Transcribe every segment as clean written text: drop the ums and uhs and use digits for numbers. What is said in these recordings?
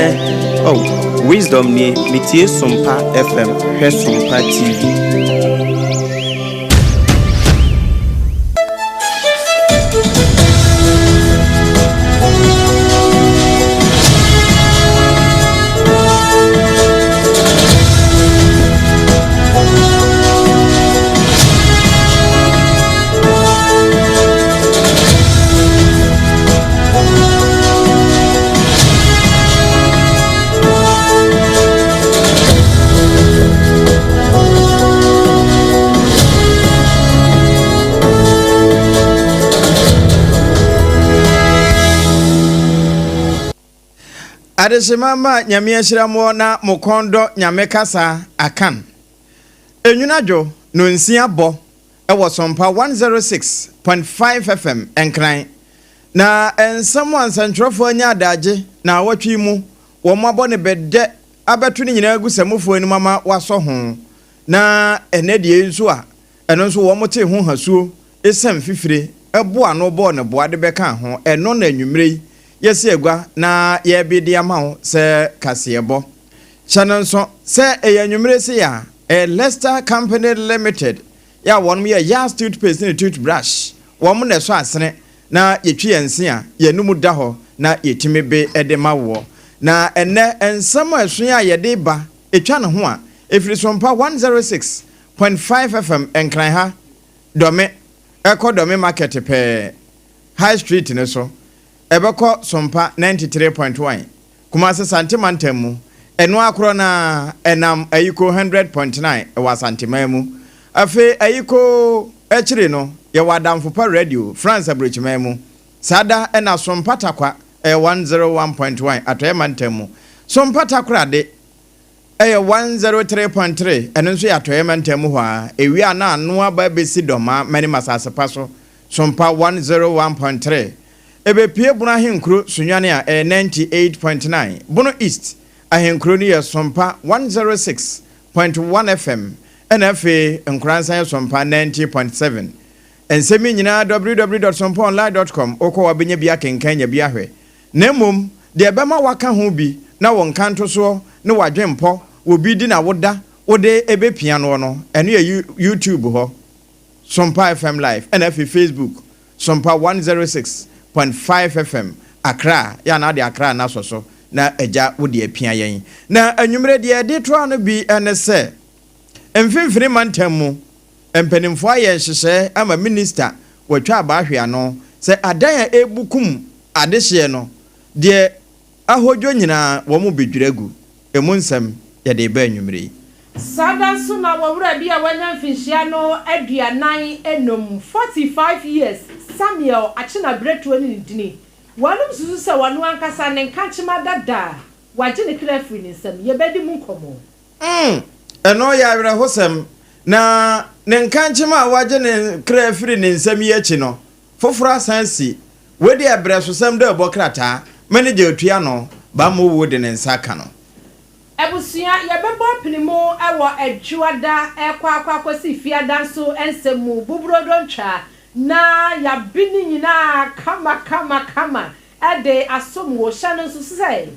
Ɛnnɛ, oh, Wisdom nie, metie Sompa FM, hwɛ Sompa TV. Adehyema ma Nyame ahyira moɔ na mo kɔn dɔ Nyame kasa akan. Enwunu adwo nonsia bɔ wɔ Sompa 106.5 FM Nkran. Na nsɛm a nsɛntwerɛfoɔ anya adagye naawɔtwe yi mu wɔn abɔ no bɛdɛ abɛto ne nyinaa agu sɛmofoɔ anim ama wɔasɔ ho. Na ɛnnɛ deɛ yi nso a ɛno nso wɔn tee ho hasuo esiane fifire bo ano bɔɔ no boa de bɛkaa ho, ɛno na anwummerɛ yi yɛasi agua na yɛrebe de ama wo sɛ kaseɛbɔ. Hyɛ no nso sɛ ɛyɛ anwummere sei a, ɛyɛ Lester Company Limited yɛ a wɔnom yɛ Yas toothpaste ne toothbrush, wɔn na ɛsɔ asene na yɛtwi yɛn se a, yɛn anum da hɔ na yɛtumi be de ma woɔ. Na ɛnnɛ nsɛm a ɛso a yɛde ba ɛtwa ne ho a, ɛfiri Sompa 106.5 FM Nkran ha, Dɔme, ɛkɔ Dɔme Market pɛɛ, High Street no so, ɛbɛkɔ Sompa 93.1, Kumase Sante mantam mu, ɛno ara korɔ no ara, ɛnam Ayiko 100.9 wɔ Asanteman mu. Afei Ayiko akyiri no, yɛwɔ Adamfo Pa Radio, France Aburokyiman mu. Saa da na Sompa Tarkwa, ɛyɛ 101.1, Atɔeɛ mantam mu. Sompa Takoradi, ɛyɛ 103.3, ɛno nso yɛ Atɔeɛ mantam mu hɔ ara. Ewia a na ano aba abɛsi Dɔmaa, Manim asase pa so, Sompa 101.3. Ebepue Bono Ahenkuro Sunyani a ɛyɛ 98.9, Bono East Ahenkuro no yɛ Sompa 106.1 FM ɛna afei Nkoransa yɛ Sompa 90.7. Nsɛm yi nyinaa www dot sompaonline dot com wokɔ hɔ a wobɛnya bi akenkan anya bi ahwɛ. Na mmom deɛ ɛbɛma woaka ho bi na wo nkantosoɔ ne w'adwempɔ wɔ bi di na woda wode ɛbɛpia noɔ no ɛno yɛ YouTube hɔ Sompa FM Live ɛna afei Facebook Sompa 106.5 FM Accra yɛ a na wode Accra no asɔ so na agya wode apia yɛn. Na anwumerɛ deɛ yɛde to ano bi ne sɛ Mfimfini mantam mu mpanimfoɔ ayɛ nhyehyɛɛ ama minista watwa abaa hwe ano sɛ adan a ɛrebukum adehyeɛ no deɛ Ahodwo nyinaa wɔn bedwiri agu. Emu nsɛm yɛde reba anwummere yi. Saa da nso na wɔwura bi a wanya mfinhyia no 45, 45 years, Samuel Akyena Berɛtuo ne ne dini. Wɔnom susu sɛ ɔno ankasa ne nkankyema dada a wagye ne kra afiri ne nsam. Yɛbɛdi mu nkɔmmɔ. Mm, ɛno yɛ awerɛhosɛm. Na ne nkankyema a wagye ne kra afiri ne nsam yi akyi no, Foforo asan asi. Wei deɛ brɛsosɛm dɛ ɔbɔ krataa, manager otua ano, bammɔ wuo de ne nsa aka no. Abusua, yɛbɛbɔ apinimu wɔ Adwoada rekɔ akɔ akɔsi Fiada nso nsɛm mu, buburodo ntwa, na yɛabe ne nyinaa kama kama kama de asom wo. Hyɛ no nso sɛ,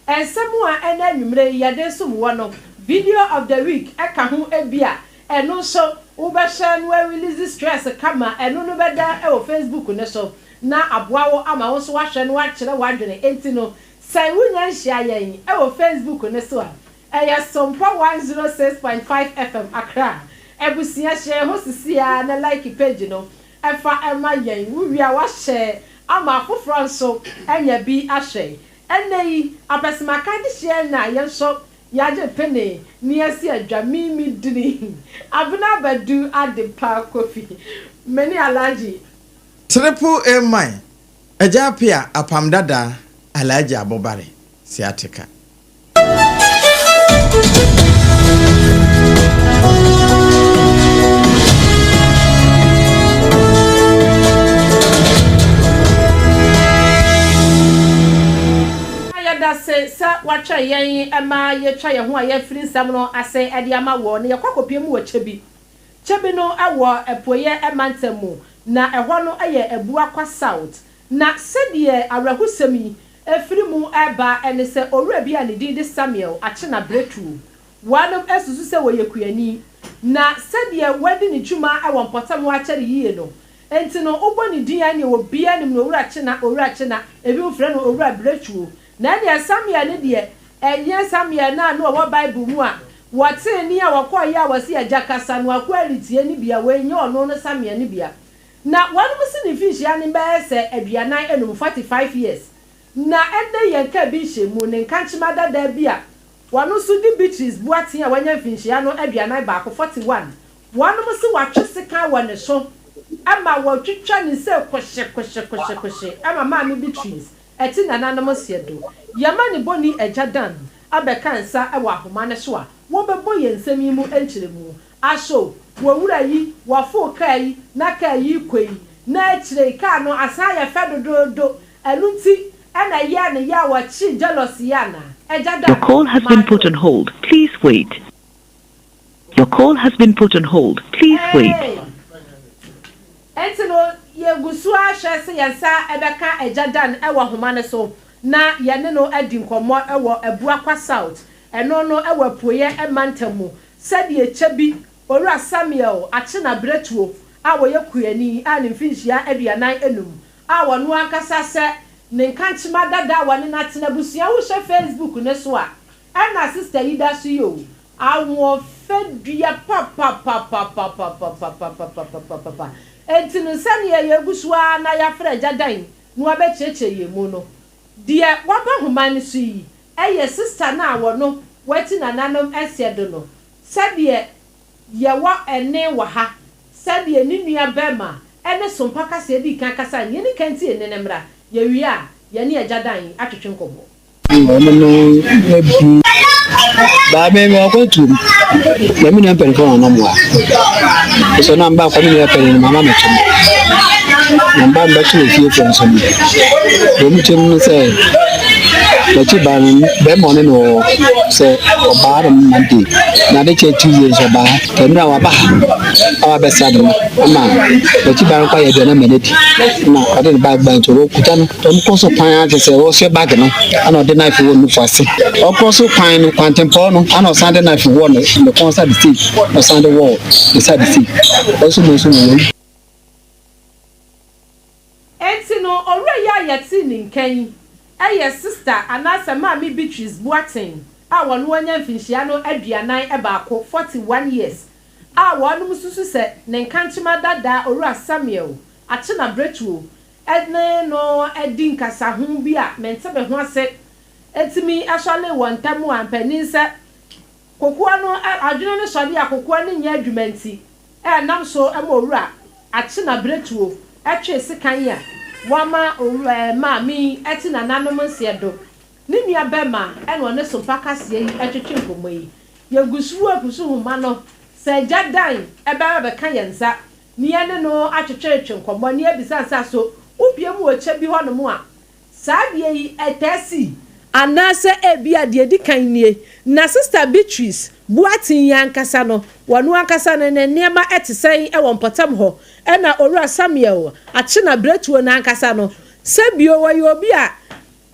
nsɛm a ɛnnɛ anwummere yi yɛde resom woɔ no, Video of the Week ka ho bi a Ɛno nso wobɛhyɛ no a release stress kama, ɛno no bɛda wɔ Facebook no so na aboa wo ama wo nso woahwɛ na woakyerɛ w'adwene. Enti no sɛ wonya nhyia yɛn wɔ Facebook no so a, ɛyɛ Sompa 106.5 FM Accra. Abusua hyɛ yɛn ho sisi ara na like page no fa ma yɛn. Wowie a woahyɛ ama afoforɔ nso anya bi ahwɛ. Ɛnnɛ yi apɛsɛmaka adehyeɛ na yɛn nso Yagye pene ne yɛsi adwa me me dini Abena Badu Adepa Kofi me ne Alhaji. Triple A man Agya Apia Apam Dada Alhaji Abobare Siatika. Yɛdase sɛ Woatwɛn yɛn ma yɛatwa yɛn ho a yɛafiri nsɛm no ase de ama woɔ no, yɛkɔ akɔpue mu wɔ Kyebi. Kyebi no wɔ Apueeɛ mantam mu, na ɛhɔ no yɛ Abuakwa South. Na sɛdeɛ awerɛhosɛm yi Ɛfiri mu reba ne sɛ owura bi a ne din de Samuel Akyena Bretuo, wɔnom susu sɛ ɔyɛ kuani, na sɛdeɛ wadi ne dwuma wɔ mpɔtam hɔ akyɛre yie no nti no wobɔ ne din a ɛneɛ obiara nim no Owura Kyena, Owura Kyena, ebinom frɛ no Owura Bretuo. Na ɛneɛ Samuel no deɛ ɛnyɛ Samuel no a na ɔwɔ Bible mu a wɔtee nne a wɔkɔeɛ a wɔse Agya kasa no akoa retie no bia, wei nyɛ ɔno no Samuel no bia. Na wɔnom si ne mfinhyia no bɛyɛ sɛ aduanan anum, 45 years, na ɛnnɛ yɛn kaa bi nhyɛmu, ne nkankyema dadaa bi a wɔno nso de Beatrice Boateng a wanya mfinhyia no 41, 41, wɔnom se watwe sekan wɔ ne so ma watwitwa ne nsa kohye kohye kohye kohye ma maame Beatrice ɛte nananom seɛ do. Yɛma ne bɔni agya Dan abɛka nsa wɔ ahoma no so a wɔbɛbɔ yɛn nsɛm yi mu nkyerɛmu. Aso wɔ wura yi wɔfoo kaa yi na kaa yi rekɔ yi na akyire yi kaa no asan ayɛ fɛ dodoodo ɛno nti na ɛyɛɛ no ya a wɔkyee jealous yi anaa? Agya Your Dan, call has been put madwo. on hold. Please wait. Your call has been put on hold. Please wait. Eeii. Enti no yɛgu so ara hwɛ sɛ yɛn nsa bɛka Agya Dan wɔ ahoma no so na yɛne no adi nkɔmmɔ wɔ Abuakwa South, ɛno no wɔ Apueɛ mantam mu. Sɛdeɛ kyɛ bi Owura Samuel Akyena Berɛtuo a ɔyɛ kuani a ne mfinhyia 45 a ɔno ankasa sɛ ne nkankyema dada a wɔne no atena abusua wohwɛ Facebook no so a ɛna sister yi da so yi o ahoɔfɛ dua papapapapapapapapapapapapa enti no sɛdeɛ yɛgu so ara na yɛafrɛ Agya Dan na wabɛkyerɛkyerɛ yɛn mu no deɛ waba nhoma no so yi Ɛyɛ sista no a wɔno wati nananom ɛseɛ do no sɛdeɛ yɛwɔ ɛne wɔ ha sɛdeɛ ne nua bɛɛma ɛne sompa kaseɛ dii kan kasaɛ no yɛni kan tie nne no mmra yɛwie a yɛne agya Dan atwetwe nkɔmmɔ. Wɔn no ebu baa me me akwantuo mu na me nua mpanimfoɔ na nam hɔ a sɛ na mba akɔ me nua panin no mama mɛto no na mba mbɛto wɔ fie fo nso no deɛ wɔn kyɛm no sɛ N'akyi ba no, bɛrima ɔne no wɔ hɔ sɛ ɔbaa no Monday na ade kyɛ Tuesday nso ɔbaa ha. Mmerɛ a waba ha a wabɛsra ne mma ama n'akyi ba no kɔ ayɛ aduane ama no adi na ɔde ne bag bae nti ɔkuta no. Wɔkɔ so kwan ara kyerɛ sɛ ɔresoɛ bag no ana ɔde knife wɔ ne nufu ase. Ɔkɔ so kwan no kwantempɔn no ana ɔsan de knife wɔ ne kɔn sa de sei na ɔsan de wɔ ne sa de sei. Ɔso mu nso na wawu. Enti no, owura yi a yɛtee ne nka yi yɛ sista anaasɛ Maame Beatrice Boateng a ɔno anya mfinhyia no 41, 41 years, a wɔnom susu sɛ ne nkankyema dadaa Owura Samuel Akyena Bretuo ne no adi nkasaho bi a mente me ho ase tumi sɔree wɔn ntam a mpanin sɛ Kokoa no adwene no sɔre a kokoa no nyɛ adwuma nti, ɛnam so ma owura Akyena Berɛtuo twee sekan a wama owura maame yi te nananom nseɛ do. Ne nua bɛma na ɔne Sompa kaseɛ yi twetwe nkɔmmɔ yi. Yɛgu so apusu nhoma no sɛ Agya Dan bɛba abɛka yɛn nsa na yɛne no atwetwetwe nkɔmmɔ na yɛabisa no sɛ aso wopue mu wɔ kyɛ bi hɔnom a Saa adeɛ yi taa si. Anaasɛ ebia deɛ ɛdi kan nie, na Sista Beatrice Boateng yi ankasa no, ɔno ankasa no, ne nneɛma te sɛn wɔ mpɔtam hɔ? Ɛna Owura Samuel Akyena Berɛtuo no ankasa no, sɛ bio ɔyɛ obi a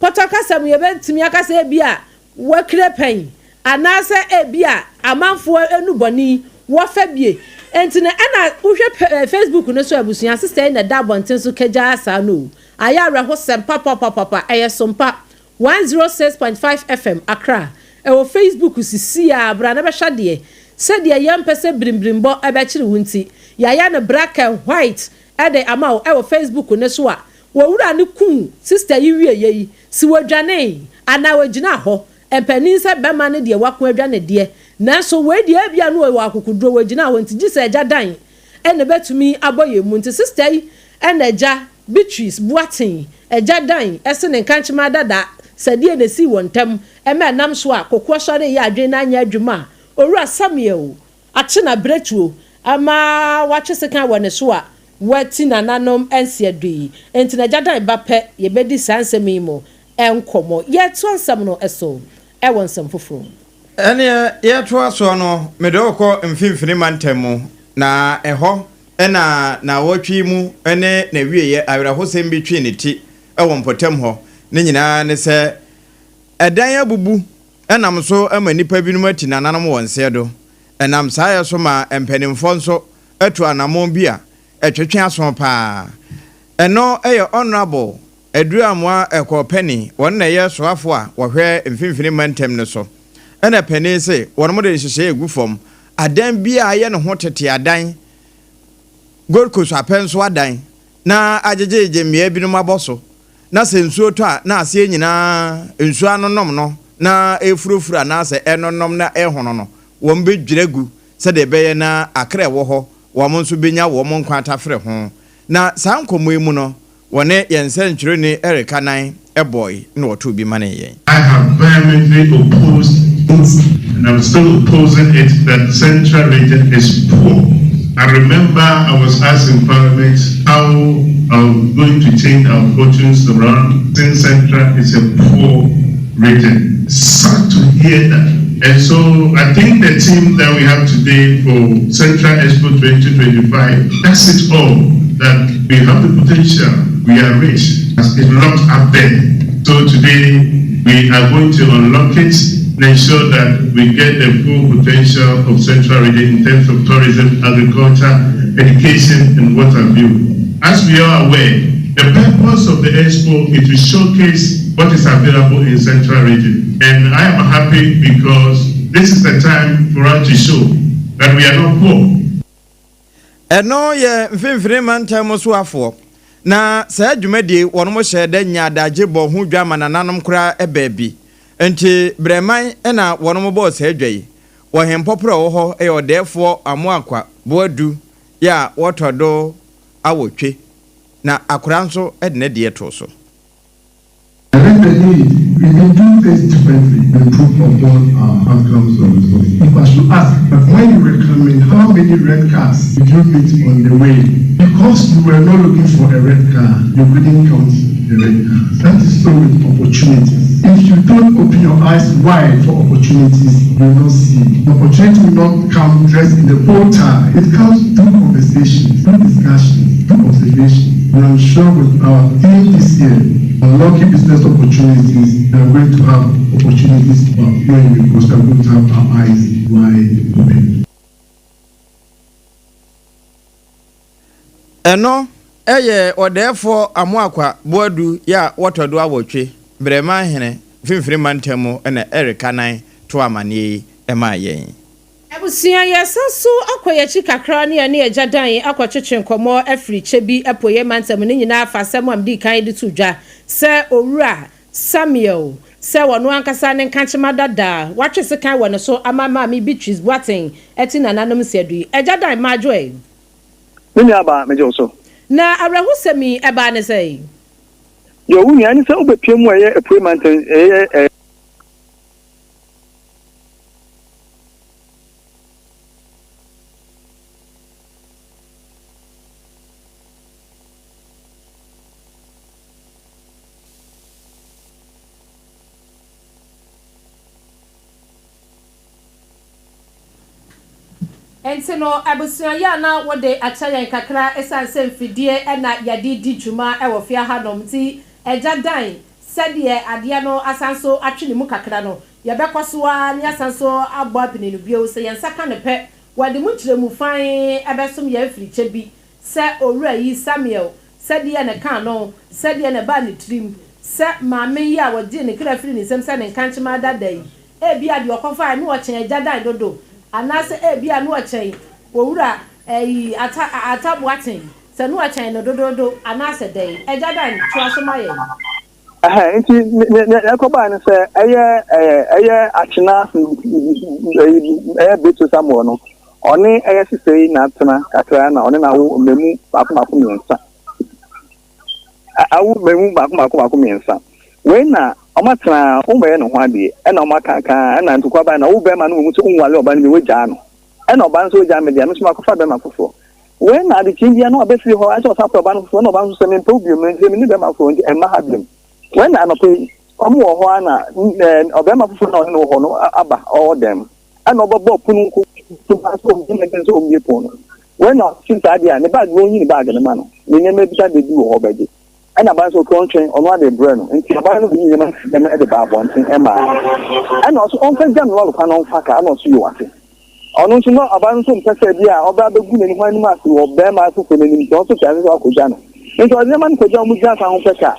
pɔtɔ kasa mu yɛbɛtumi aka sɛ ebia Wɔakira pɛn, anaasɛ ebia amanfoɔ nnubɔne wɔfa bie. Enti no ɛna wohwɛ Facebook no so a abusua sesɛɛ na ɛda abɔnten so kagyaa saa no o. Ayɛ awerɛhosɛm papapapapa. Ɛyɛ Sompa 106.5 FM Accra. Ɛwɔ Facebook sisi ara bra na bɛhwɛ adeɛ. Sɛdeɛ yɛmpɛ sɛ birimbirim-bɔ bɛkyere wo nti, yɛayɛ no black and white de ama wo ɛwɔ Facebook no so a Wɔ wura no kuu sister yi wieɛ yi, se wɔdwanee anaa wɔgyinaa hɔ, mpanin sɛ bɛma no deɛ wako adwane deɛ, nanso wei deɛ ebia no ɔwɔ akokoduro, wɔgyinaa hɔ nti gyesɛ agya Dan na ɛbɛtumi abɔ yɛn mu, nti sister yi na agya Beatrice Boateng, agya Dan se ne nkankyema dada sɛ deɛ na esii wɔn ntam ma ɛnam so a kokoɔ sɔree yɛ adwene no anyɛ adwuma a, Owura Samuel akye no abrɛtuo ama watwe sekan wɔ ne so a wati nananom nseɛ do yi. Enti na Agya Dan ba pɛ yɛbɛdi saa nsɛm yi mu nkɔmmɔ. Yɛretoa nsɛm no so wɔ nsɛm foforɔ mu. Ɛneɛ yɛretoa soɔ no, mede wo rekɔ Mfimfini Mantam mu, na ɛhɔ na naawɔtwe yi mu ne n'awieɛ awerɛhosɛm bi twee ne ti wɔ mpɔtam hɔ. Ne nyinaa ne sɛ ɛdan abubu nam so ma nnipa binom ati nananom wɔn nseɛ do. Ɛnam saa yɛ so ma mpanimfoɔ nso atu anammɔn bi a ɛtwetwe aso pa ara. Ɛno yɛ Honourable Aduru Amoah Ɛkɔɔ Panin, wɔn na ɛyɛ soafoɔ a wɔhwɛ Mfimfini Mantam no so. Ɛna panin se wɔnom de nhyehyɛeɛ regu fam, adan bi a ayɛ ne ho tete adan, Gold Coast apɛnso adan, na agyegyegye mmea binom abɔ so, na sɛ nsuo tɔ a na aseɛ nyinaa nsuo anonom no na ɛrefurofuro anaasɛ ɛrenonom na ɛrehono no, wɔbɛdwiri agu sɛdeɛ ɛbɛyɛ na akra a ɛwɔ hɔ wɔn nso bɛnya wɔn nkwa atafere ho. Na saa nkɔmmɔ yi mu no, wɔne yɛn sɛnkyerɛwni Eric Anan bɔe na wɔtoo bi manee yɛn. I have vehemently opposed it and I'm still opposing it that Central Region is poor. I remember I was asked in Parliament how I'm going to change our fortunes around since Central is a poor region. Sad to hear that. And so I think the team that we have today for Central Expo 2025, that's it all. That we have the potential, we are rich, it's locked up there. So today we are going to unlock it and ensure that we get the full potential of Central Region in terms of tourism, agriculture, education, and what have you. As we are aware, the purpose of the expo is to showcase what is available in Central Region. And I am happy because this is the time for us to show that we are not poor. Ɛno yɛ Mfimfini Mantam soafoɔ. Na saa dwumadie yi wɔnom hyɛɛ da nyaa adagye bɔɔ ho dwa ma nananom koraa baa bi. Nti Brɛman na wɔnom bɔɔ saa dwa yi. Wɔ Hempɔporɔ a ɛwɔ hɔ yɛ Ɔdɛɛfoɔ Amoakwa Boadu yɛ a wɔtɔ do awɔtwe. Na akora nso de ne deɛ too so. I think the need, we can do things differently and improve upon our outcomes or results. If I should ask, but when you were coming, how many red cars did you meet on the way? Because you were not looking for a red car, you couldn't count the red cars. That is so with opportunities. If you don't open your eyes wide for opportunities, you will not see. Opportunity will not come dressed in a bow tie. It comes through conversations, through discussions, through observations. And I'm sure with our theme this year, unlocking business opportunities, we are going to have opportunities to appear because we are going to have our eyes wide open. Ɛno yɛ Ɔdɛɛfoɔ Amoakwa Boadu yi a wɔtɔ do awɔtwe, Brɛman Hene, Mfimfini Mantam mu na Eric Anan too amaneɛ yi maa yɛn. Abusua, yɛresan so akɔ yɛn akyi kakra ne yɛne Agya Dan akɔtwetwe nkɔmmɔ afiri Kyebi Apueeɛ Mantam no nyinaa fa asɛm a medii kan de too dwa sɛ Owura Samuel sɛ ɔno ankasa ne nkankyema dada a watwe sekan wɔ ne so ama Maame Beatrice Boateng ati nananom nsiadu yi. Agya Dan, Madwo ɛ? Me nuabaa, megye wo so. Na awerɛhosɛm yi ɛbaa ne sɛn? Deɛ wo nua, ɛne sɛ wobɛpia mu a ɛyɛ Apuei Mantam, ɛyɛ. Enti no, abusua yi a na wode akyɛ yɛn kakra esiane sɛ mfidie na yɛde di dwuma wɔ fie hanom nti, Agya Dan, sɛdeɛ adeɛ no asan so atwe ne mu kakra no, yɛbɛkɔ so ara na yɛasan so abɔ apini no bio. Sɛ yɛn nsa ka no pɛ, wɔde mu nkyerɛmu fann bɛsom yɛn mfirikyɛ bi sɛ owura yi, Samuel, sɛdeɛ na ɛkaa no, sɛdeɛ na ɛbaa ne tirim, sɛ maame yi a wɔgyee ne kra firii ne nsam sɛ ne nkankyema dada yi, ebia deɛ ɔkɔfaeɛ no ɔkyɛn agya dan dodo, anaasɛ ebia no ɔkyɛn owura ɛyi Ata, Ata Boateng, sɛ no ɔkyɛn no dodoodo, anaasɛ dɛn. Agya Dan, toa so ma yɛn. Ɛhɛn, nti nea nea ɛkɔbae no sɛ ɛyɛ ɛɛ ɛyɛ Akyena ɛyi ɛyɛ Beto Samuel no, ɔne ɛyɛ sesei na atena kakra na ɔne no awo mmamu baako baako mmiɛnsa. Awo mmamu baako baako baako mmiɛnsa. Wei na wɔatena wɔmmɛyɛ ne ho adeɛ ɛna wɔakaka ɛna ntokwa bae na wo bɛrima no wɔ mu sɛ wonwale ɔba no bi wogyaa no. Ɛna ɔbaa no sɛ ogyaa me deɛ, me nso makɔfa bɛrima foforɔ. Wei na adekyee biara na waba fie hɔ, ayɛ sɛ ɔsan pɛ ɔbaa no foforɔ, ɛna ɔbaa no nso sɛ mempɛ wo bio, me nso menni bɛrima foforɔ nti ɛmma ha bio. Wei na anɔpa yi, wɔn wɔ hɔ ara na ɛɛ ɔbarima foforɔ na ɔne no wɔ hɔ no aba ɔwɔ dan mu. Ɛna ɔbɛbɔ pono nko so baa sɛ ɔmmue ne sɛ ɔmmue pono no. Wei na ɔte saa deɛ a, ne baage wɔnyi ne baage no ma no, ne nneɛma bi dada bi wɔ hɔ ɔbɛgye. Ɛna aban nso ɔkura ɔntwɛn ɔno ade brɛ no nti aban no bɛyi nneɛma fi dɛm de ba abɔnten ɛmaa no ɛna ɔso ɔmfa gya no lɔre kwan na ɔmfa kaa ɛna ɔso yoo ate ɔno nso na aban no nso mpɛ sɛ bi a ɔbɛ abɛgu n'ani ho anim ase wɔ bɛrima foforɔ n'anim nti ɔno nso te ase sɛ wakɔ gya no nti ɔde nneɛma no kɔgya ɔmo gyina kwan ho pɛ kaa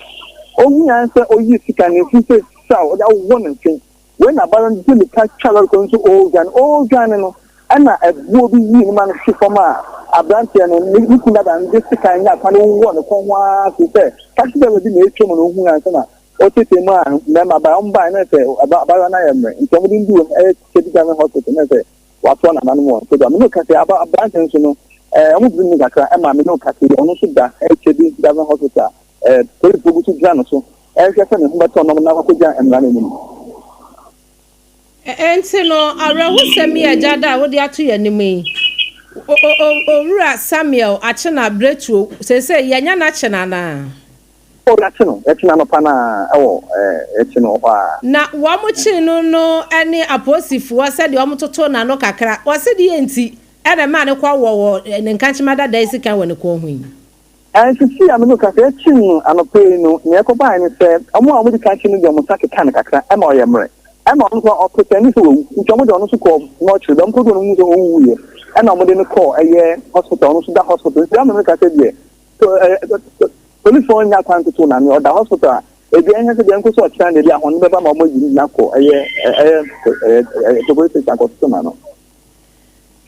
ɔhu yan sɛ ɔyi sika ne mfe sɛ saw ɔde awowɔ ne mfe. Wei na ba no de mmirika twa lɔre kwan so ɔredwane. Ɔredwane no, ɛnna ɛboɔ bi yii ne ma no hwe fam a aberanteɛ no, ne ne kunu dada no de sekan nyaa kwan wowɔɔ ne kɔn ho ara te sɛ taxi driver bi na ɛretwam no ɔhui ansa na ɔtetee mu a mmarima bae. Wɔbae no na sɛ abaayewa no ayɛ mmerɛ nti wɔde no duu ɛyɛ Kebbi Government Hospital na sɛ watoa nananom wɔ nso do a me ne wo kasa yi aba aberanteɛ nso no ɛɛ wɔn biri mu kakra ɛma me ne wo kasa yi ɔno nso da ɛyɛ Kebbi Government Hospital ɛɛ polisifoɔ gu so gyina no so Ɛnhwɛ sɛ ne ho bɛtɔ no na wakɔgyina mmara no anim. Enti no, awerɛhosɛm yi a Agya da a wode ato yɛn anim yi, Owura Samuel Akyena Bretuo, seesei yɛanya no akye no anaa? Oh, yɛakye no. Yɛkye no anɔpa no ara wɔ, yɛkye no wɔ hɔ ara. Na wɔkyee no no ne apolisifoɔ sɛdeɛ wɔtotoo n'ano kakra. Wɔse deɛ nti na ɛmaa no kɔ wɔ wɔ ne nkankyema dada yi sekan wɔ ne kɔn ho yi. Nsisi a me ne wo kasa yi, yɛkyee no anɔpa yi no, nea ɛkɔbae ne sɛ, wɔn a wɔdi kan kye no de wɔn nsa kekaa no kakra ma ɔyɛ mmerɛ. Ɛnna ɔno nso ɔpretɛnde sɛ wawu, nti wɔde ɔno nso kɔɔ mortuary. Bɛ wɔkɔduu no wɔhuu sɛ ɔnwuiɛ, ɛnna wɔde no kɔɔ ɛyɛ hospital, ɔno nso da hospital. Nti ama me kasa deɛ, polisifoɔ nnya kwan ntoto n'ano, ɔda hospital a, ebi ɛnyɛ sɛ deɛ nko sɛ ɔkyena deɛ bi ahɔn bɛba ma wɔayi no de no akɔ ɛyɛ ɛyɛ ɛyɛ police station akɔtoto n'ano.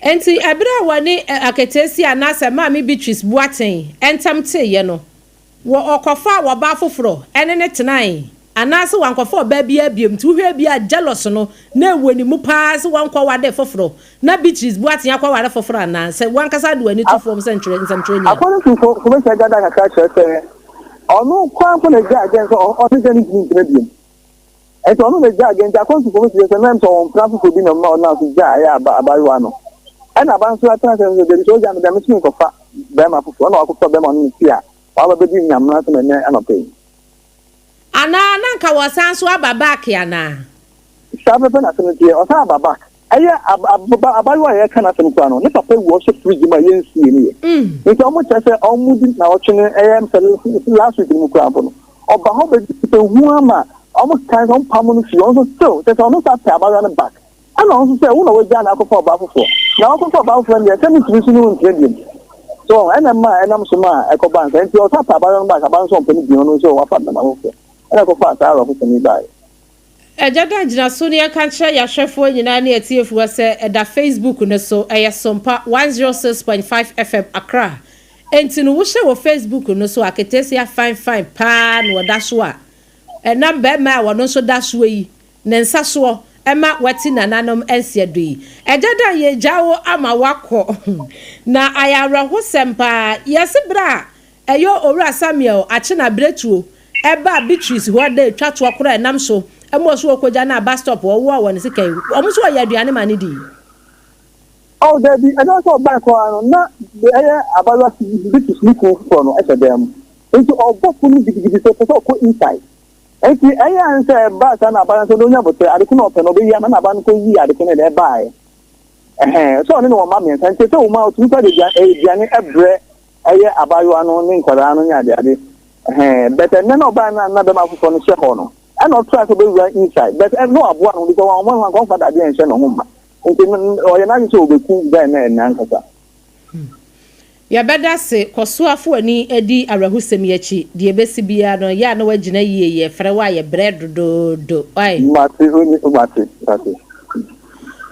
Enti bere a wɔne aketeesia anaasɛ Maame Beatrice Boateng ntam teeɛ no, wɔ ɔkɔfaa ɔbaa foforɔ ne no tenae anaasɛ wankɔfa ɔbaa biara biom nti wohwɛ bi a jealous no na ɛwɔ ne mu paa sɛ wankɔwade foforɔ na Beatrice Boateng akɔware foforɔ anaa sɛ wankasa de w'ani to fam sɛ nsɛmtwerɛni a. According to information a gada kakra kyerɛ sɛ ɔno koraa mpo na egyaa gɛn sɛ ɔne gɛn no ntumi ntena biom. Enti ɔno na egyaa gɛn nti according to information kyerɛ sɛ na ɛm sɛ ɔwɔ mpena foforɔ bi na ɔma ɔnam so gyaa ɛyɛ aba abayewa no. Ɛna aba nso atena sɛ sɛ dabi sɛ ogyaa me deɛ me nso menkɔfa bɛrima foforɔ ɛna wakɔfa bɛrima ɔno ne ti a waba bɛdi nyamena sɛ ɛnɛ anɔpa yi. Anaa na nka wɔsan nso aba back anaa? Saa pɛpɛ na asɛm no teɛ, ɔsan aba back. Ɛyɛ ab ab abayewa a yɛreka n'asɛm koraa no, ne papa wu a ɔhyɛ fridge mu a yɛnsie no yɛ. Nti ɔmo kyerɛ sɛ ɔmo di naawɔtwe no ɛyɛ sɛ last week no mu koraa mpo no, ɔba hɔ bɛdi sɛ hu ama ɔmo kan sɛ ɔmo pamo no fie, ɔno nso still kyerɛ sɛ ɔno nso apɛ abayewa no back. Ɛna ɔno nso sɛ wo na wagyaa no akɔfa ɔbaa foforɔ, na wakɔfa ɔbaa foforɔ no deɛ sɛ mentumi nso ne wo ntena biom. So ɛna ɛma ɛnam so ma ɛkɔbaa nsa nti ɔsan pɛ abayewa no back, abayewa no nso ɔmpɛ no bio, ɔno nso wafa bɛma foforɔ. Ɛna ɛkɔfaa saa awerɛhosɛm yi baeɛ. Agya Dan gyina so na yɛka nkyerɛ yɛahwɛfoɔ nyinaa ne atiefoɔ sɛ ɛda Facebook no so, ɛyɛ Sompa 106.5 FM Accra. Enti no wohyɛ wɔ Facebook no so a, ketesia fine fine paa na ɔda so a ɛnam barima a ɔno nso da soɔ yi ne nsa soɔ ma wati nananom nseɛdo yi. Agya Dan yɛgya wo ama woakɔ na ayɛ awerɛhosɛm paa. Yɛse berɛ a Ɛyɔ Owura Samuel Akyena Biretuo ɛbaa Beatrice hɔ dɛ twa toɔ korɔ ɛnam so ɛma ɔso ɔkɔgya no a bus stop hɔ ɔwoa wɔ ne sekan yi wɔn nso ɔyɛ aduane ma no dii. Oh dabi, ɛnam sɛ ɔbae koraa no na ɛyɛ abayewa Beatrice ne kunu foforɔ no hyɛ dan mu nti ɔbɔ pono no gidigidi sɛ ɔpɛ sɛ ɔkɔ inside nti ɛyɛ a sɛ ɛbaa saa na abayewa nso ɔnya boterɛ ade ko na ɔpɛ no ɔbɛyi ama na abayewa no kɔyii ade ko no na ɛbaeɛ ɛhɛn sɛ ɔne ne wɔ mma mmiɛnsa nti sɛ wɔn a ɔtumi kɔ de aduane ɛbrɛ Ɛyɛ abaayewa no ne nkwadaa no ne adeade ɛhɛn but ɛnɛ na ɔbaa no a na bɛma foforɔ no hyɛ hɔ no ɛna ɔtra sɛ ɔbɛwura inside but ɛno aboa no because wɔn ho anka ɔmfa dadeɛ nhyɛ ne ho mma nti ɔyɛ n'adwene sɛ ɔbɛku guy no ɛnɛ ankasa. Yɛbɛda ase, kɔ so ara fa w'ani di awerɛhosɛm yi akyi. Deɛ ɛbɛsi biara no, yɛ a na woagyina yie, yɛfrɛ wo a yɛbrɛ dodoodo. Wai? Mate, oni, mate, mate.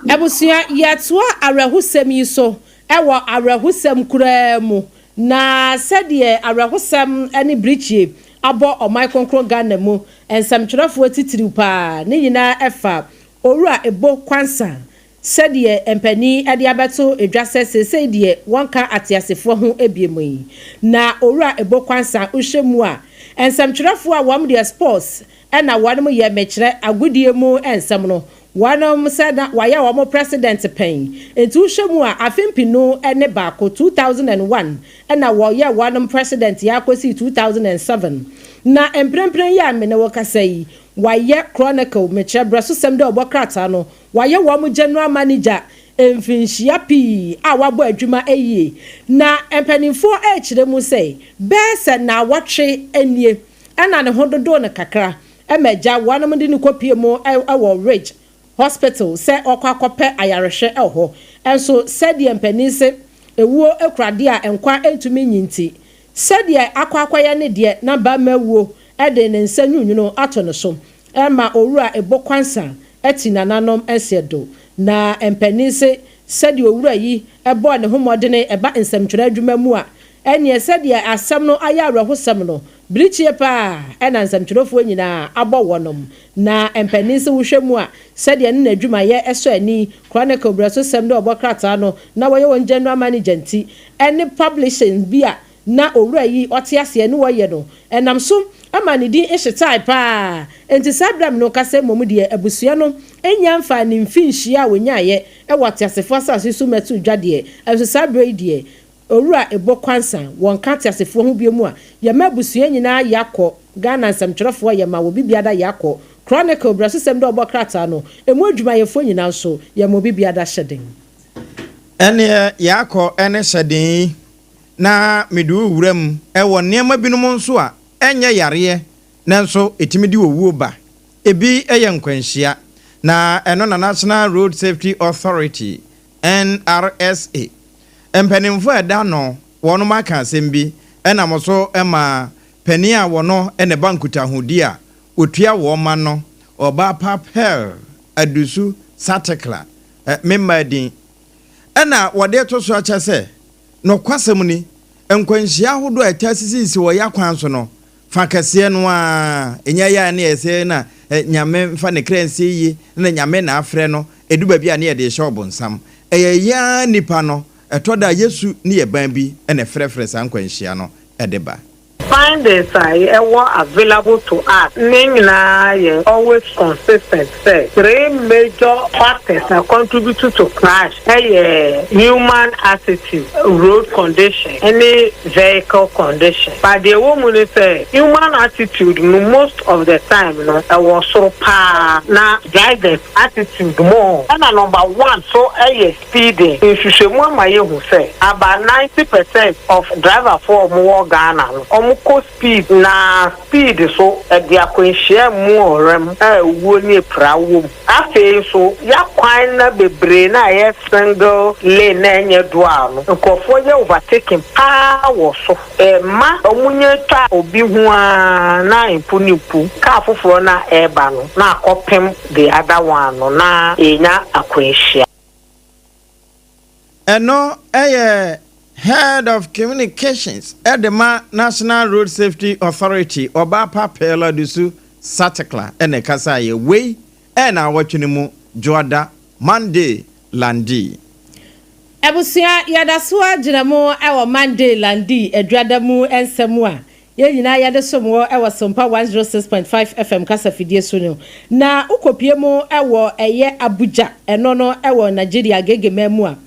Abusua, yɛtoa awerɛhosɛm yi so Wɔ awerɛhosɛm koraa mu, na sɛdeɛ awerɛhosɛm ne birikyie abɔ ɔman kronkron Ghana mu nsɛmtwerɛfoɔ titiriw pa ara, ne nyinaa ɛfa Owura Ebo Quansah sɛdeɛ mpanin de abɛto dwa sɛ seesei deɛ wɔnka ateasefoɔ ho biom yi. Na Owura Ebo Quansah wohwɛ mu a, nsɛmtwerɛfoɔ a wɔn deɛ sports na wɔn yɛ mekyerɛ agodie mu nsɛm no, Wɔnom sɛ na wayɛ wɔn president pɛn. Nti wohwɛ mu a afe mpenu ne baako, 2001, na wɔyɛɛ wɔnom president yi ara kɔsii 2007. Na mprempren yi a me ne wo kasa yi, wayɛ Chronicle, mekyerɛ brɛsosɛm dɛ ɔbɔ krataa no, wayɛ wɔn general manager. mfinhyia pii a wabɔ adwuma yie. Na mpanimfoɔ rekyerɛ mu sɛ bɛyɛ sɛ nnawɔtwe nie na ne ho dodoo no kakra ma agya wɔnom de no kɔpue mu wɔ Ridge Hospital sɛ ɔkɔ akɔpɛ ayarehwɛ wɔ hɔ. Nso sɛdeɛ mpanin se ewuo kura adeɛ a nkwa ntumi nyi nti, sɛdeɛ akɔ akɔyɛ ne deɛ na barima wuo de ne nsa nwunwunu ato ne so ma Owura Ebo Quansah ati nananom nseɛ do. Na mpanin se sɛdeɛ owura yi bɔɔ ne ho mmɔdene ɛba nsɛmtwerɛ adwuma mu a, ɛneɛ sɛdeɛ asɛm no ayɛ awerɛhosɛm no, birikyie paa na nsɛmtwerɛfoɔ nyinaa abɔ wɔnom. Na mpanin se wohwɛ mu a, sɛdeɛ ne n'adwumayɛ sɔ ani, Chronicle berɛsosɛm ne ɔbɔ krataa no na wɔyɛ wɔn general manager nti, ɛne publishing bi a na owura yi ɔte aseɛ ne wɔyɛ no, ɛnam so ma ne din hyetae paa. Enti saa berɛ a me ne wo kasa yi mmom deɛ, abusua no nnya mfaa ne mfinhyia a wɔnyaeɛ wɔ ateasefoɔ asase so mmɛtoo dwa deɛ, nso saa berɛ yi deɛ, Owura Ebo Quansah, wɔnka ateasefoɔ ho bio mu a, yɛma abusua nyinaa yɛakɔ, Ghana nsɛmtwerɛfoɔ yɛma wɔ bibiada yɛakɔ, Chronicle berɛsosɛm dɛ ɔbɔ krataa no, ɛmu adwumayɛfoɔ nyinaa nso, yɛma obi biada hyɛden. Ɛnneɛ yɛakɔ ne hyɛden yi na mede wo rewura mu wɔ nneɛma binom nso a ɛnyɛ yareɛ nanso ɛtumi de owuo ba. Ebi yɛ nkwanhyia, na ɛno na National Road Safety Authority, NRSA, mpanimfoɔ a ɛda ano wɔnom aka asɛm bi nam so ma panin a wɔno na ɛba nkutahodie a ɔtua wɔn ma no, Ɔbaa Pa Pearl Adusu Satekla, me mmaa din. Ɛna wɔde reto so akyɛ sɛ, Nokwasɛm ni, nkwanhyia ahodoɔ a ɛtaa sisisisi wɔ yɛn akwan so no fa kɛseɛ no ara, ɛnya yɛ a na yɛsɛ na Nyame mfa ne kra nsie yie, na Nyame na afrɛ no, ɛdu baabi a na yɛde rehyɛ ɔbonsam. Ɛyɛ yɛn ara nnipa no, ɛtɔ da a yɛsu ne yɛn ban bi na ɛfrɛfrɛ saa nkwanhyia no de ba. Findings a ɛwɔ available to us ne nyinaa yɛ always consistent sɛ three major factors a contribute to crash yɛ human attitude, road condition ne vehicle condition. But deɛ ɛwɔ mu ne sɛ human attitude no most of the time no ɛwɔ soro paa na drivers attitude more. Ɛna number one nso yɛ Speeding, Nhwehwɛmu ama yɛahu sɛ about 90 percent of driverfoɔ a wɔwɔ Ghana no, wɔkɔ speed na speed so ɛde akwanhyia mu ɔrem a owuo ne apira wɔ mu. Afei nso y'akwan no bebree no a ɛyɛ single lane na ɛnyɛ dual no, nkurɔfoɔ yɛ overtaking paa wɔ so. Ɛma wɔnya twa obi ho ara na mpo ne mpo kaa foforɔ no a ɛreba no na akɔpem the other one no na yɛnya akwanhyia. Ɛno yɛ Head of Communications de ma National Road Safety Authority, Ɔbaapa Pearl Adusu Satekla na ɛkasaeɛ. Wei yɛ naawɔtwe no mu Dwoada, Monday, Landie. Abusua, yɛda so ara gyina mu wɔ Monday Landie Adwuada mu nsɛm a Yɛn nyinaa yɛde som wɔ wɔ Sompa 106.5 FM kasafidie so no, na wokɔpue mu wɔ ɛyɛ Abuja, ɛno no wɔ Nigeria Agege man mu a,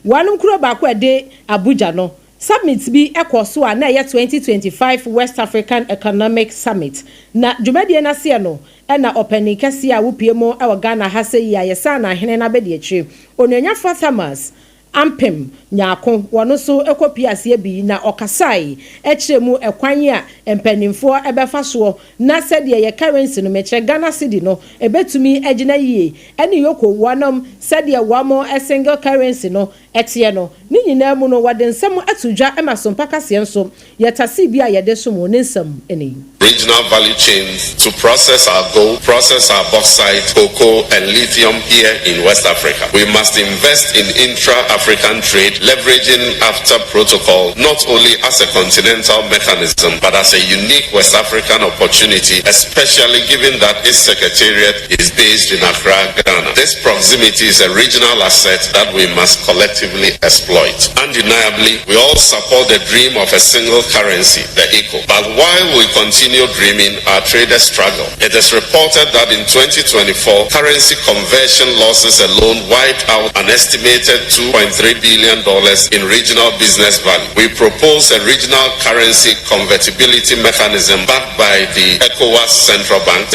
wɔanom kuro baako a ɛde Abuja no, summit bi kɔɔ so a na ɛyɛ 2025 West African Economic Summit. Na dwumadie no aseɛ no na ɔpanin kɛseɛ a wopue mu wɔ Ghana ha sɛ yi a yɛsan no ahene no abɛdiakyire, Onuanyafoɔ Thomas Ampem Nyarko, wɔno nso kɔ pie aseɛ bi na ɔkasae kyerɛ mu ɛkwan a mpaninfoɔ bɛfa soɔ na sɛdeɛ yɛ currency no, mekyerɛ Ghana cedi no, ɛbɛtumi agyina yie ɛne Yoko wɔnom sɛdeɛ wɔn single currency no teɛ no. Ne nyinaa mu no wɔde nsɛm ato dwa ma Sompa kaseɛ nso yɛ tasee bi a yɛde som wo, ne nsɛm ni. Regional value chains to process our gold, process our bauxite, cocoa, and lithium here in West Africa. We must invest in intra-African trade, leveraging AFTA protocol not only as a continental mechanism, but as a unique West African opportunity, especially given that its secretariat is based in Accra, Ghana. This proximity is a regional asset that we must collectively exploit. Undeniably, we all support the dream of a single currency, the ECO. But while we continue dreaming, our traders struggle. It is reported that in 2024, currency conversion losses alone wiped out an estimated $2.3 billion in regional business value. We propose a regional currency convertibility mechanism backed by the ECOWAS Central Bank.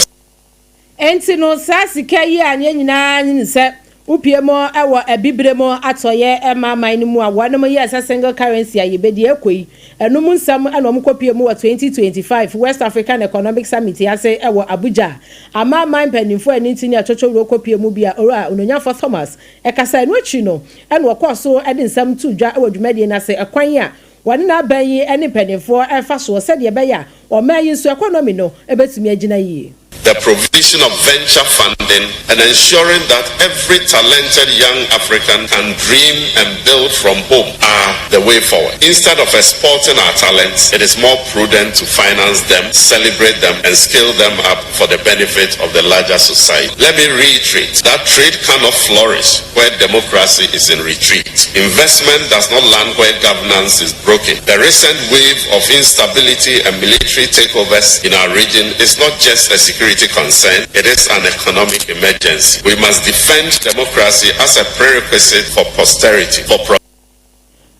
Enti no, saa sika yi a yɛn nyinaa nim sɛ Wopue mu wɔ Abibire mu atɔeɛ amanaman no mu a wɔnom yɛɛ sɛ single currency a yɛbɛdi ɛkɔ yi, ɛno mu nsɛm na wɔn kɔpue mu wɔ 2025 West African Economic Summit yi ase wɔ Abuja. Amanaman mpanimfoɔ a ɛno nti ne atwotwowuro kɔpue mu bi a Owura Ononyamfoɔ Thomas kasae. Ɛno akyiri no na ɔkɔɔ so de nsɛm too dwa wɔ dwumadie no ase ɛkwan a wɔne n'aban yi ne mpanimfoɔ refa soɔ sɛdeɛ ɛbɛyɛ a ɔman yi nso ɛkɔnɔmi no bɛtumi agyina yie. The provision of venture funding and ensuring that every talented young African can dream and build from home are the way forward. Instead of exporting our talents, it is more prudent to finance them, celebrate them, and scale them up for the benefit of the larger society. Let me reiterate that trade cannot flourish where democracy is in retreat. Investment does not land where governance is broken. The recent wave of instability and military takeovers in our region is not just a security concern, it is an economic emergency. We must defend democracy as a prerequisite for posterity, for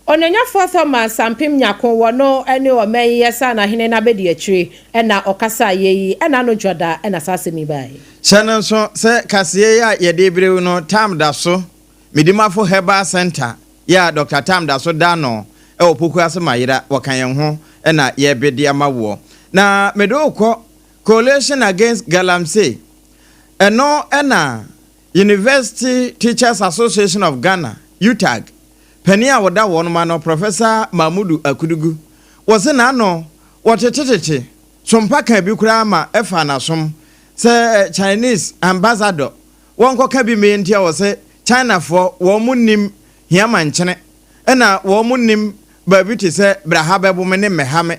Ɔnanyafoɔ Thomas Ampem Nyarko wɔ no ne ɔman yi Ɛsɛanahene no abɛdiakyire na ɔkasaeɛ yi ɛna ano dwoda na saa asɛm yi baeɛ. Hyɛ no nso sɛ kaseɛ yi a yɛde rebrɛ wo no Tam da so, Medimafo Herbal Centre yi a Dɔkta Tam da so da ano wɔ Pokuase Mayera, wɔka yɛn ho na yɛrebede ama woɔ. Na mede wo rekɔ Coalition Against Galamsey, ɛno na University Teachers Association of Ghana, UTAG, panin a ɔda wɔn ano, Professor Mahmudu Akudugu, wɔse n'ano wɔtetetete so mpa kaa bi koraa ma ɛfaa n'asom sɛ Chinese ambassador wɔnkɔka bi mmɛyɛ nti a wɔse Chinafoɔ wɔn nnim hia ma nkyene ɛna wɔn nnim baabi te sɛ bra ha bɛbo me ne mmɛha me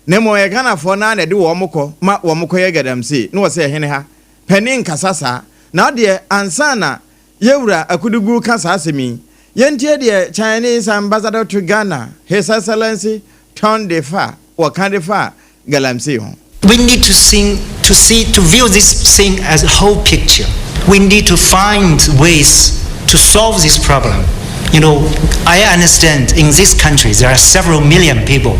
na mmom ɛyɛ Ghanafoɔ no ara na ɛde wɔn kɔ ma wɔn kɔyɛ gadamsey na wɔse ɛhene ha panin nkasa saa na wodeɛ ansa na Yɛwura Akudugu ka saa asɛm yi, Yɛntie deɛ Chinese Ambassador to Ghana, His Excellency Tong De Fa wɔka de fa galamsey ho. We need to see, to see, to view this thing as a whole picture. We need to find ways to solve this problem. You know, I understand in this country there are several million people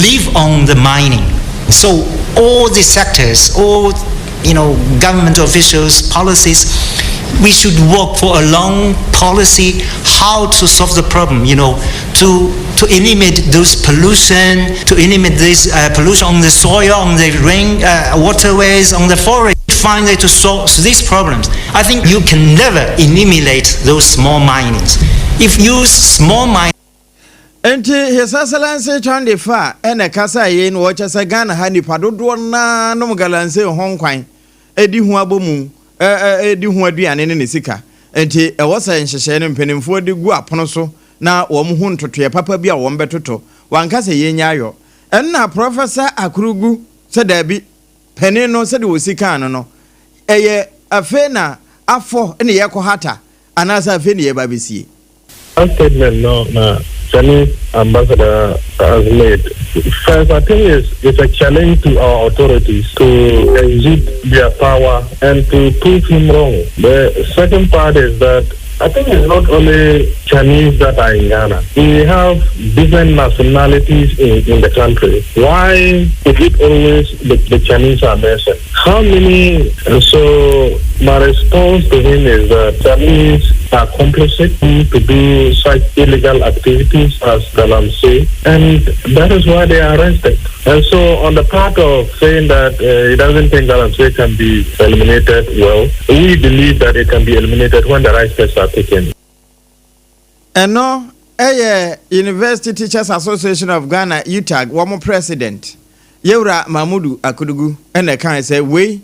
live on the mining. So all the sectors, all you know, government officials, policies, we should work for a long policy how to solve the problem, you know, to, to eliminate those pollution, to eliminate this uh, pollution on the soil, on the rain, uh, waterways, on the forest find way to solve these problems. I think you can never eliminate those small minings. If you use small mining, Enti His Excellency Chandi Fa na ɛkasaeɛ yei na ɔkyɛ sɛ Ghana ha nnipa dodoɔ no ara nom galamsey ho nkwan di ho abomu di ho aduane ne ne sika. Enti ɛwɔ sɛ nhyehyɛeɛ no mpanimfoɔ de gu apono so na wɔn hu ntotoeɛ papa bi a wɔn bɛtoto. Wanka sɛ yɛnnya ayɔ. Ɛnna Professor Akurugu sɛ daabi, panin no sɛdeɛ ɔsi kaa no no, ɛyɛ afei na afɔ na yɛrekɔhata anaasɛ afei na yɛreba abɛsie. That statement no na Chinese ambassador has made. First, I think it's, it's a challenge to our authorities to exert their power and to prove him wrong. The second part is that I think it's not only Chinese that are in Ghana. We have different nationalities in, in the country. Why is it always the, the Chinese are mentioned? How many? And so my response to him is that Chinese are complicit to do such illegal activities as Galamsey, and that is why they are arrested. And so on the part of saying that uh, he doesn't think Galamsey can be eliminated, well, we believe that it can be eliminated when the right steps are taken. Ɛno yɛ University Teachers Association of Ghana, UTAG, wɔn president, Yewura Mahmudu Akudugu na ɛkae sɛ wei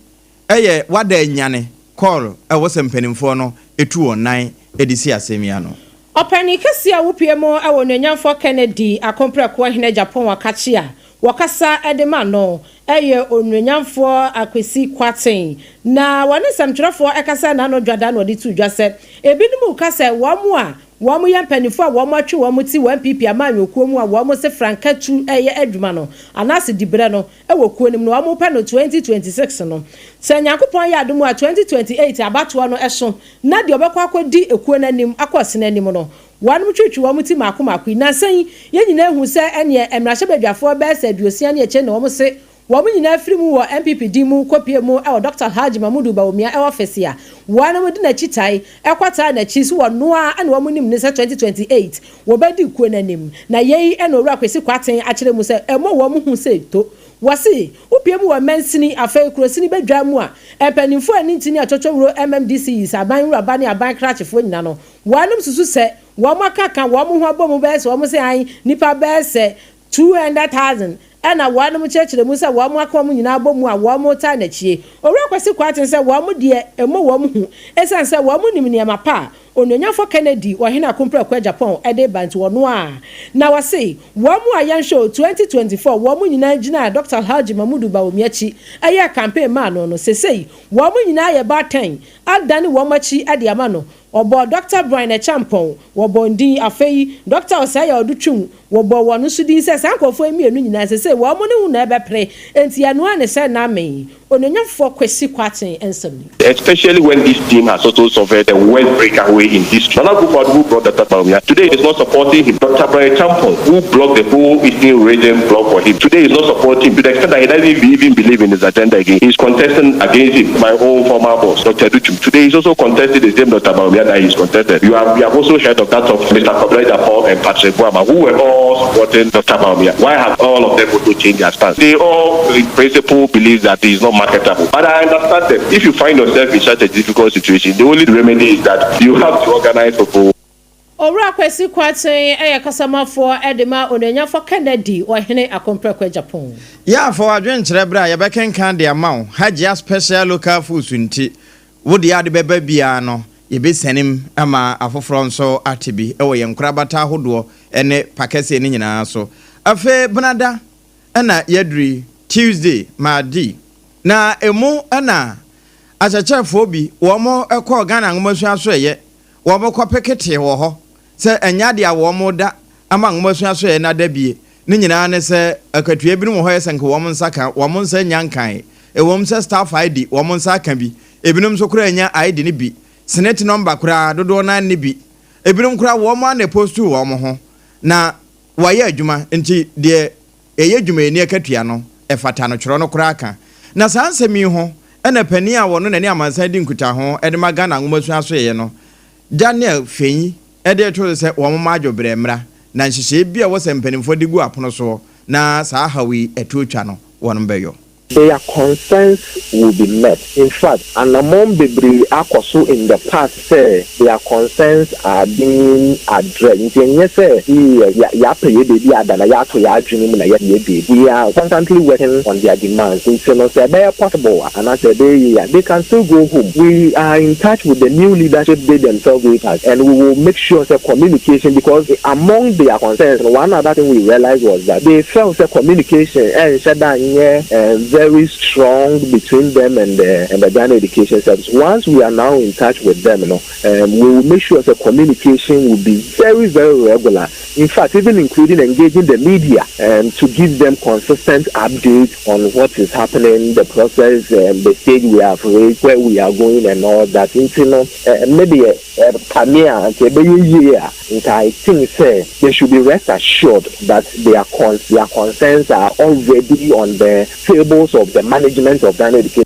yɛ wada anyane kɔɔl a ɛwɔ sɛ mpanimfoɔ no tu wɔn nan de si asɛm yi ano. Ɔpanin kɛseɛ a wopue mu wɔ Onuonyamfoɔ Kennedy Akompreko Ahene Agyapong Akakye a wɔkasa de ma no yɛ Onuonyamfoɔ Akwesi Kwarteng na wɔne nsɛmtwerɛfoɔ kasa n'ano dwada na ɔde too dwa sɛ ebinom reka sɛ wɔn a wɔyɛ mpanimfoɔ a wɔatwe wɔn ti wɔ NPP amanyɔkuo mu a wɔn se frankatu yɛ adwuma no anaase diberɛ no wɔ kuo no mu no wɔpɛ no 2026 no sɛ Nyankopɔn yɛ adom a 2028 abatoɔ no so na deɛ ɔbɛkɔ akɔdi ekuo no anim akɔ ɔsene anim no wɔnom twitwi wɔn ti mako mako yi. Nansa yi yɛn nyinaa hu sɛ ɛneɛ mmarahyɛbadwafoɔ bɛyɛ sɛ aduosia ne akyire na wɔn se Wɔn nyinaa firi mu wɔ NPP din mu kɔpue mu wɔ Dɔkta Alhaji Mahmudu Bawumia ɔfese a wɔnom de n'akyi tae kɔtaa n'akyi so wɔno ara na wɔn nim no sɛ 2028 wɔbɛdi kuo no anim. Na yei na Owura Kwesi Kwarteng akyerɛ mu sɛ ɛmmɔ wɔn hu sɛ to. Wɔse wopue mu wɔ mansini afei kurosini badwa mu a mpaninfoɔ a ɛne ntini atwɔtwɔwuro MMDCs, aban nwuraba ne aban krakyefoɔ nyina no wɔnom susu sɛ wɔn akaka wɔn ho abɔ mu bɛyɛ sɛ wɔn se ae nnipa bɛyɛ sɛ 200,000 Ɛna wɔnom kyerɛkyerɛ mu sɛ wɔn aka wɔn nyinaa abɔ mu a wɔn taa n'akyie. Owura Kwasi Kwarteng sɛ wɔn deɛ ɛmmɔ wɔn hu ɛsiane sɛ wɔn nim nneɛma pa a Onuonyamfoɔ Kennedy Ɔhene Akomprako Agyapong de ba nti wɔno ara na wɔse wɔn a yɛnhwɛ o 2024 wɔn nyinaa gyinaa Dɔkta Alhaji Mamudu Bawumia akyi yɛɛ campaign maa no no sesei wɔn nyinaa ayɛ baatan adane wɔn akyi de ama no. Wɔbɔɔ Dɔkta Brian Acheampong, wɔbɔɔ ne din, afei Dɔkta Osei Adutwum, wɔbɔɔ wɔn nso din sɛ saa nkurɔfoɔ yi mmienu nyinaa seesei wɔn ne wo na ɛbɛpere, enti ɛno ara ne sɛ Name Onuonyamfoɔ Kwesi Kwarteng nsɛm ni. Especially when this team has also suffered the worst breakaway in history. Nana Akufo-Addo who brought Doctor Bawumia today is not supporting him. Doctor Brian Acheampong who blocked the whole Eastern region block for him today is not supporting him to the extent that he doesn't even believe in his agenda again. He is contesting against him. My own former boss, Doctor Adutwum, today is also contesting the same Doctor Bawumia that he is contested. You have, you have also heard of that of Mister Kwabena Agyapong and Patrick Boamah who were all supporting Doctor Bawumia. Why have all of them also changed their stance? They all in principle believe that he is not marketable. But I understand them. If you find yourself in such a difficult situation, the only remedy is that you have to organize people. Owura Kwasi Kwarteng yɛ kasamafoɔ de ma Onuonyamfoɔ Kennedy Ɔhene Akompreko Agyapong. Yɛ a fa w'adwenkyerɛ bra yɛbɛkenkan de ama wo. Hajia Special Local Foods nti, wo deɛ a wode bɛba biara no, yɛbɛsiane mu ama afoforɔ nso ate bi wɔ yɛn nkorabata ahodoɔ ne pa kɛseɛ no nyinaa so. Afei Benada na yɛaduru yi, Tuesday, Mardi, na ɛmu na akyerɛkyerɛfoɔ bi wɔn kɔɔ Ghana Nwomasua Asoɛeɛ Wɔkɔ peketee wɔ hɔ sɛ ɛnyɛ ade a wɔda ama nwomasua soɛ no ada bie. Ne nyinaa ne sɛ akatua binom wɔ hɔ a ɛyɛ sɛ nka wɔn nsa ka, wɔn nsa nnya nkae. Ɛwom sɛ staff ID wɔn nsa aka bi, ebinom nso koraa nnya ID no bi. Senate nɔmba koraa dodoɔ no ara nni bi. Ebinom koraa wɔn ara na ɛpostuu wɔn ho na wɔayɛ adwuma nti deɛ ɛyɛ dwumayɛni akatua no ɛfata no twerɛ no koraa ka. Na saa nsɛm yi ho na panin a wɔno na ɛne amansan di nkutaho de ma Ghana Nwomasua Asoɛeɛ no, Daniel Fenyi de reto so sɛ wɔn mma adwobrɛ mmra na nhyehyɛeɛ bi a ɛwɔ sɛ mpanimfoɔ de gu apono soɔ na saa haw yi ɛtoɔ twa no wɔn bɛyɔ. Their concerns will be met. In fact, anammɔn bebree akɔ so in the past sɛ their concerns are being addressed. Nti ɛnyɛ sɛ yɛapɛ yɛn baabi ada na yɛato yɛn adwene mu na yɛyɛ biribi. We are constantly working on their demands. Nti no sɛ ɛbɛyɛ possible anaasɛ ɛbɛyɛ yie a, they can still go home. We are in touch with the new leadership they themselves gave us and we will make sure sɛ communication because among their concerns no, one other thing we realised was that they felt sɛ communication ɛnhyɛ da nyɛ very strong between them and the and the Ghana Education Service. Once we are now in touch with them no, we will make sure sɛ communication will be very very regular. In fact, even including engaging the media to give them consistent updates on what is happening, the process, the stage we have reached, where we are going and all that. Nti no, me deɛ ɛka me a, nka ɛbɛyɛ yie a, nka I think sɛ they should be rest assured that their concerns are already on the tables of the management of Ghana Education.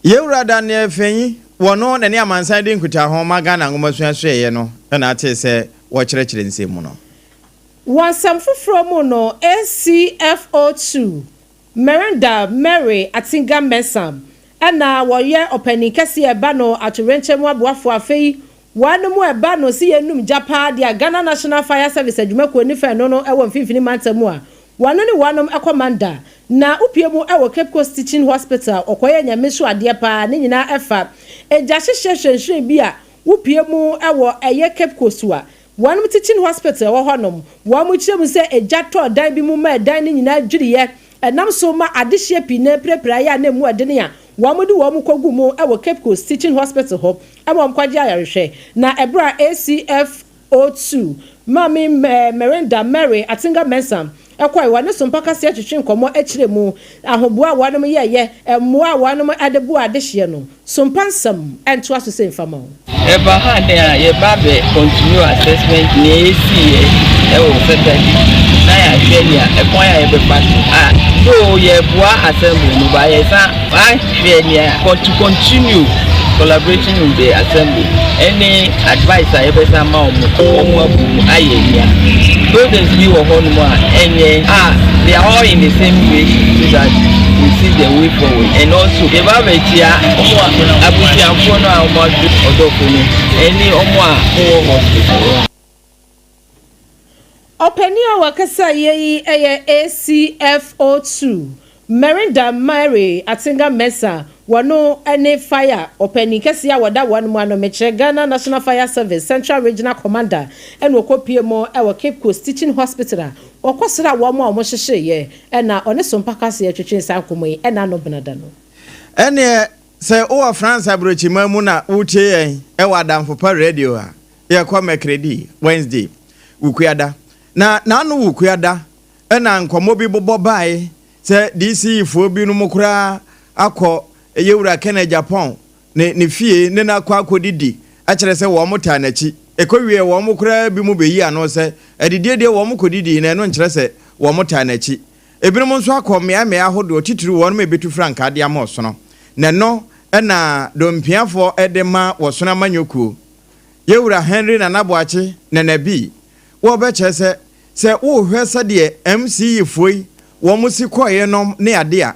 Yɛwura Daniel Fenyi, wɔno na ne amansan di nkutaho ma Ghana nwomasua suaeɛ no na atee sɛ wɔkyerɛkyerɛ nsɛm mu no. Wɔ nsɛm foforɔ mu no, ACFO2 Miranda Mary Atinga Mensah na wɔyɛ ɔpanin kɛseɛ ɛba no atoyerɛnkyɛm aboafoɔ afei wɔn mu ɛba no si yɛnum gya paa deɛ Ghana National Fire Service adwumakuo ne fɛ no no wɔ mfimfini mantam mu a wɔn ne wɔnom kɔ Manda na wopue mu wɔ Cape Coast Teaching Hospital ɔkɔyɛ nyame so adeɛ paa ne nyinaa ɛfa egya hyehyeɛ hyerɛnhyerɛn bi a wopue mu wɔ ɛyɛ Cape Coast a wɔnom Teaching Hospital ɛwɔ hɔnom wɔn kyerɛ mu sɛ egya tɔɔ dan bi mu ma ɛdan no nyinaa dwiriɛ ɛnam so ma adehyeɛ pii na apirapiraeɛ a na emu ɛdene a wɔn de wɔn kɔgu mu wɔ Cape Coast Teaching Hospital hɔ ma wɔn kɔgye ayarehwɛ na ɛberɛ a ACFO2 Maame Miranda Mary Atinga Mensah kɔe wɔne Sompa Kaseɛ twetwe nkɔmmɔ kyerɛ mu ahoboa a wɔnom yɛeɛ, mmoa a wɔnom de boaa adehyeɛ no. Sompa nsɛm ntoa so sei mfa ma wo. Ɛba ha dɛn a yɛba abɛ continue assessment nea yɛsiiɛ. wɔ Saturday na yɛahwɛ nea ɛkwan a yɛbɛfa so a though yɛboa assembly no but yɛsan ahwɛ nea to continue collaborating with the assembly ɛne advice a yɛbɛsan ma wɔn wɔn abu mu ayɛ nea buildings bi wɔ hɔnom a ɛnyɛ a they are all in the same relation so that we see the way forward and also yɛba abɛkyia wɔn a abusuafoɔ no a wɔn ado ɔdɔfo no ɛne wɔn a wɔwɔ hospital. Ɔpanin a wakasa yie yi yɛ ACFO2 Merinda Mary Atinga Mensah, wɔno ne Fire ɔpanin kɛseɛ a wɔda wɔn ano, mekyerɛ Ghana National Fire Service Central Regional Commander, ɛna ɔkɔpue mu wɔ Cape Coast Teaching Hospital a ɔkɔsraa wɔn a wɔhyehyeeɛ, ɛna ɔne Sompa Kaseɛ twetwee saa nkɔmmɔ yi ɛna ano benada no. Ɛnneɛ sɛ wowɔ France aburokyiman mu na woretie yɛn wɔ Adamfo Pa Radio a, yɛkɔ Mercredi, Wednesday, Wukuada. Na n'ano Wukuada na nkɔmmɔ bi bobɔ bae sɛ DCE foɔ binom koraa akɔ Yewura Kenneth Agyapong ne ne fie ne no akɔ akɔdidi akyerɛ sɛ wɔn taa n'akyi. Ɛkɔwieɛ wɔn koraa binom bɛyii ano sɛ adidie deɛ wɔn kɔdidii na ɛno nkyerɛ sɛ wɔn taa n'akyi. Ebinom nso akɔ mmeae-mmeae ahodoɔ titiriw wɔnom a ɛbɛtu frankaa de ama ɔsono. Na ɛno na dompiafoɔ de ma wɔsono amanyɔkuo. Yewura Henry Nana Boakye Nana Bii wɔbɛkyerɛ sɛ, sɛ wohwɛ sɛdeɛ MCE foɔ yi wɔn si kɔeɛ nom ne adeɛ a,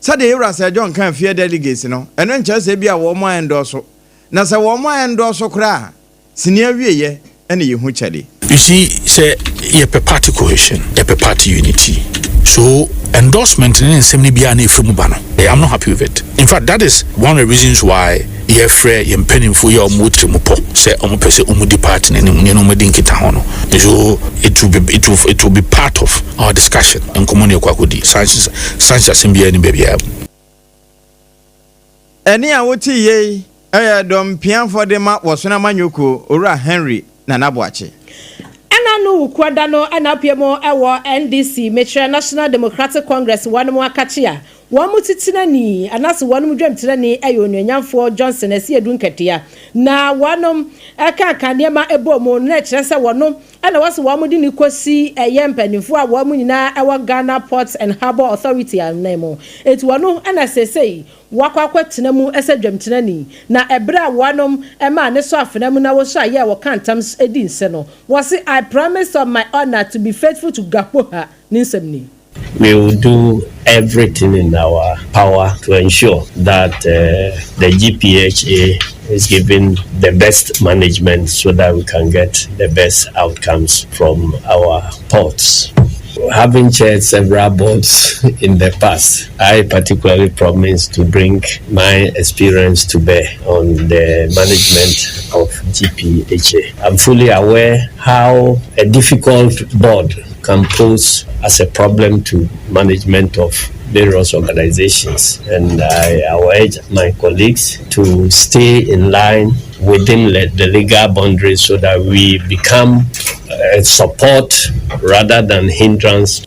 sɛdeɛ Yewura Sir John kaa fie delegates no, ɛno nkyerɛ sɛ ebia wɔn a ɛndɔɔso. Na sɛ wɔn a ɛndɔɔso koraa a, sini awieɛ ɛna yɛhu kyɛde. You see, sɛ yɛpɛ party cohesion, yɛpɛ party unity. So endorsement ne nsɛm no biara na ɛfiri mu ba no, I'm not happy with it. In fact, that is one of the reasons why yɛfrɛ yɛn mpanimfoɔ yi a wɔn wɔ tiri mu pɔ sɛ wɔn pɛ sɛ wɔn di party n'anim ne wɔn di nkita ho no. So it will be part of our discussion. Nkɔmɔ ne ɛkɔ akɔdi sanction asɛm biara ni baabiara mu. Ɛne a wote yei ɛyɛ dɔmpiafoɔ de ma wɔsono amanyɔkuo Owura Henry Nana Boakye. Ɛna no Wukuada no ɛna apue mu ɛwɔ NDC, mekyerɛ National Democratic Congress, wɔn mu akakye a wɔn mu titenani anaasɛ wɔn mu dwamtenani ɛyɛ Onuonyamfoɔ Johnson Asiedu Nketea, na wɔn ɛka nneɛma ɛbɔ mu na ɛkyerɛ sɛ wɔn ɛna wɔsɛ wɔn de ne kɔsi ɛyɛ mpanimfoɔ a wɔn nyinaa ɛwɔ Ghana Ports and Harbour Authority anan mu. Eti wɔn ɛna seesei wakɔ akɔtena mu ɛsɛ dwamtenani, na ɛberɛ a wɔnom ɛmaa ne so afena mu na wɔhyɛ ayɛ a wɔka ntam di nse no, wɔse, "I promise on my honour to be faithful to GAPOHA." Ne nsɛm ni. We will do everything in our power to ensure that the GPHA is given the best management so that we can get the best outcomes from our ports. Having chaired several boards in the past, I particularly promise to bring my experience to bear on the management of GPHA. I'm fully aware how a difficult board can pose as a problem to management of various organizations. And I urge my colleagues to stay in line within the legal boundaries so that we become a support rather than hindrance.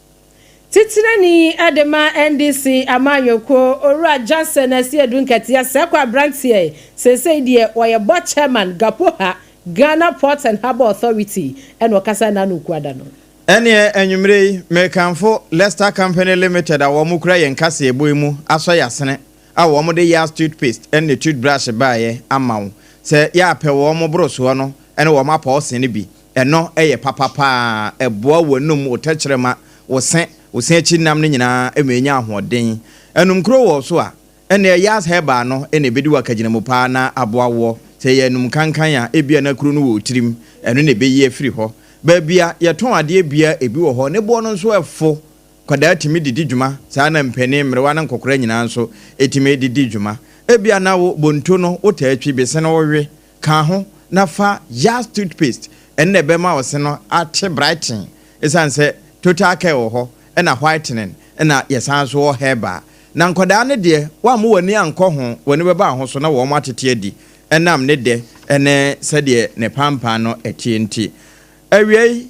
Titenani de ma NDC amanyɔkuo, Owura Johnson Asiedu Nketea, sɛ kɔ aberanteɛ seesei deɛ wɔyɛ board chairman GAPOHA, Ghana Port and Harbour Authority, ɛna ɔkasa n'ano kuada no. Ɛneɛ anwummerɛ yi mekamfo Lester Company Limited a wɔn kura yɛn kaseɛbɔ yi mu asɔ yɛasene a wɔn de Yas toothpaste ne toothbrush baeɛ ama wo sɛ yɛapɛ wɔn borosoɔ no ne wɔn apɔ no bi. Ɛno yɛ papapaa, ɛboa w'anum, wo tɛkyerɛma, wo se, wo se akyi nam no nyinaa ma ɛnya ahoɔden. Anumkuro wɔ so a, ɛnna Yas Herbal no ɛna ɛbɛdi wɔ mu paa na aboa woɔ. Sɛ yɛ anum kankan a, ebia na kuro no wɔ tirim, ɛno na ɛbɛyi afiri hɔ. Baabi a yɛtɔn adeɛ bia ebi wɔ hɔ, ne boɔ no nso ɛfo. Kwadaa tumi didi dwuma saa, na mpanin, mmerewa ne nkɔkora nyinaa nso ɛtumi didi dwuma. Ebia na wo bonto no wotaa twi bese no, wowe ka ho na fa Yas toothpaste, ɛnna ɛbɛma wo se no ate brighten, ɛsiane sɛ total care wɔ hɔ, ɛna whitening, ɛna yɛsan so wɔ herbal. Na nkwadaa no deɛ, wɔammo w'ani ankɔ ho, w'ani bɛba ho so na wɔn atete adi ɛnam ne dɛ ɛne sɛdeɛ ne pampan no ɛteɛ. Nti awia yi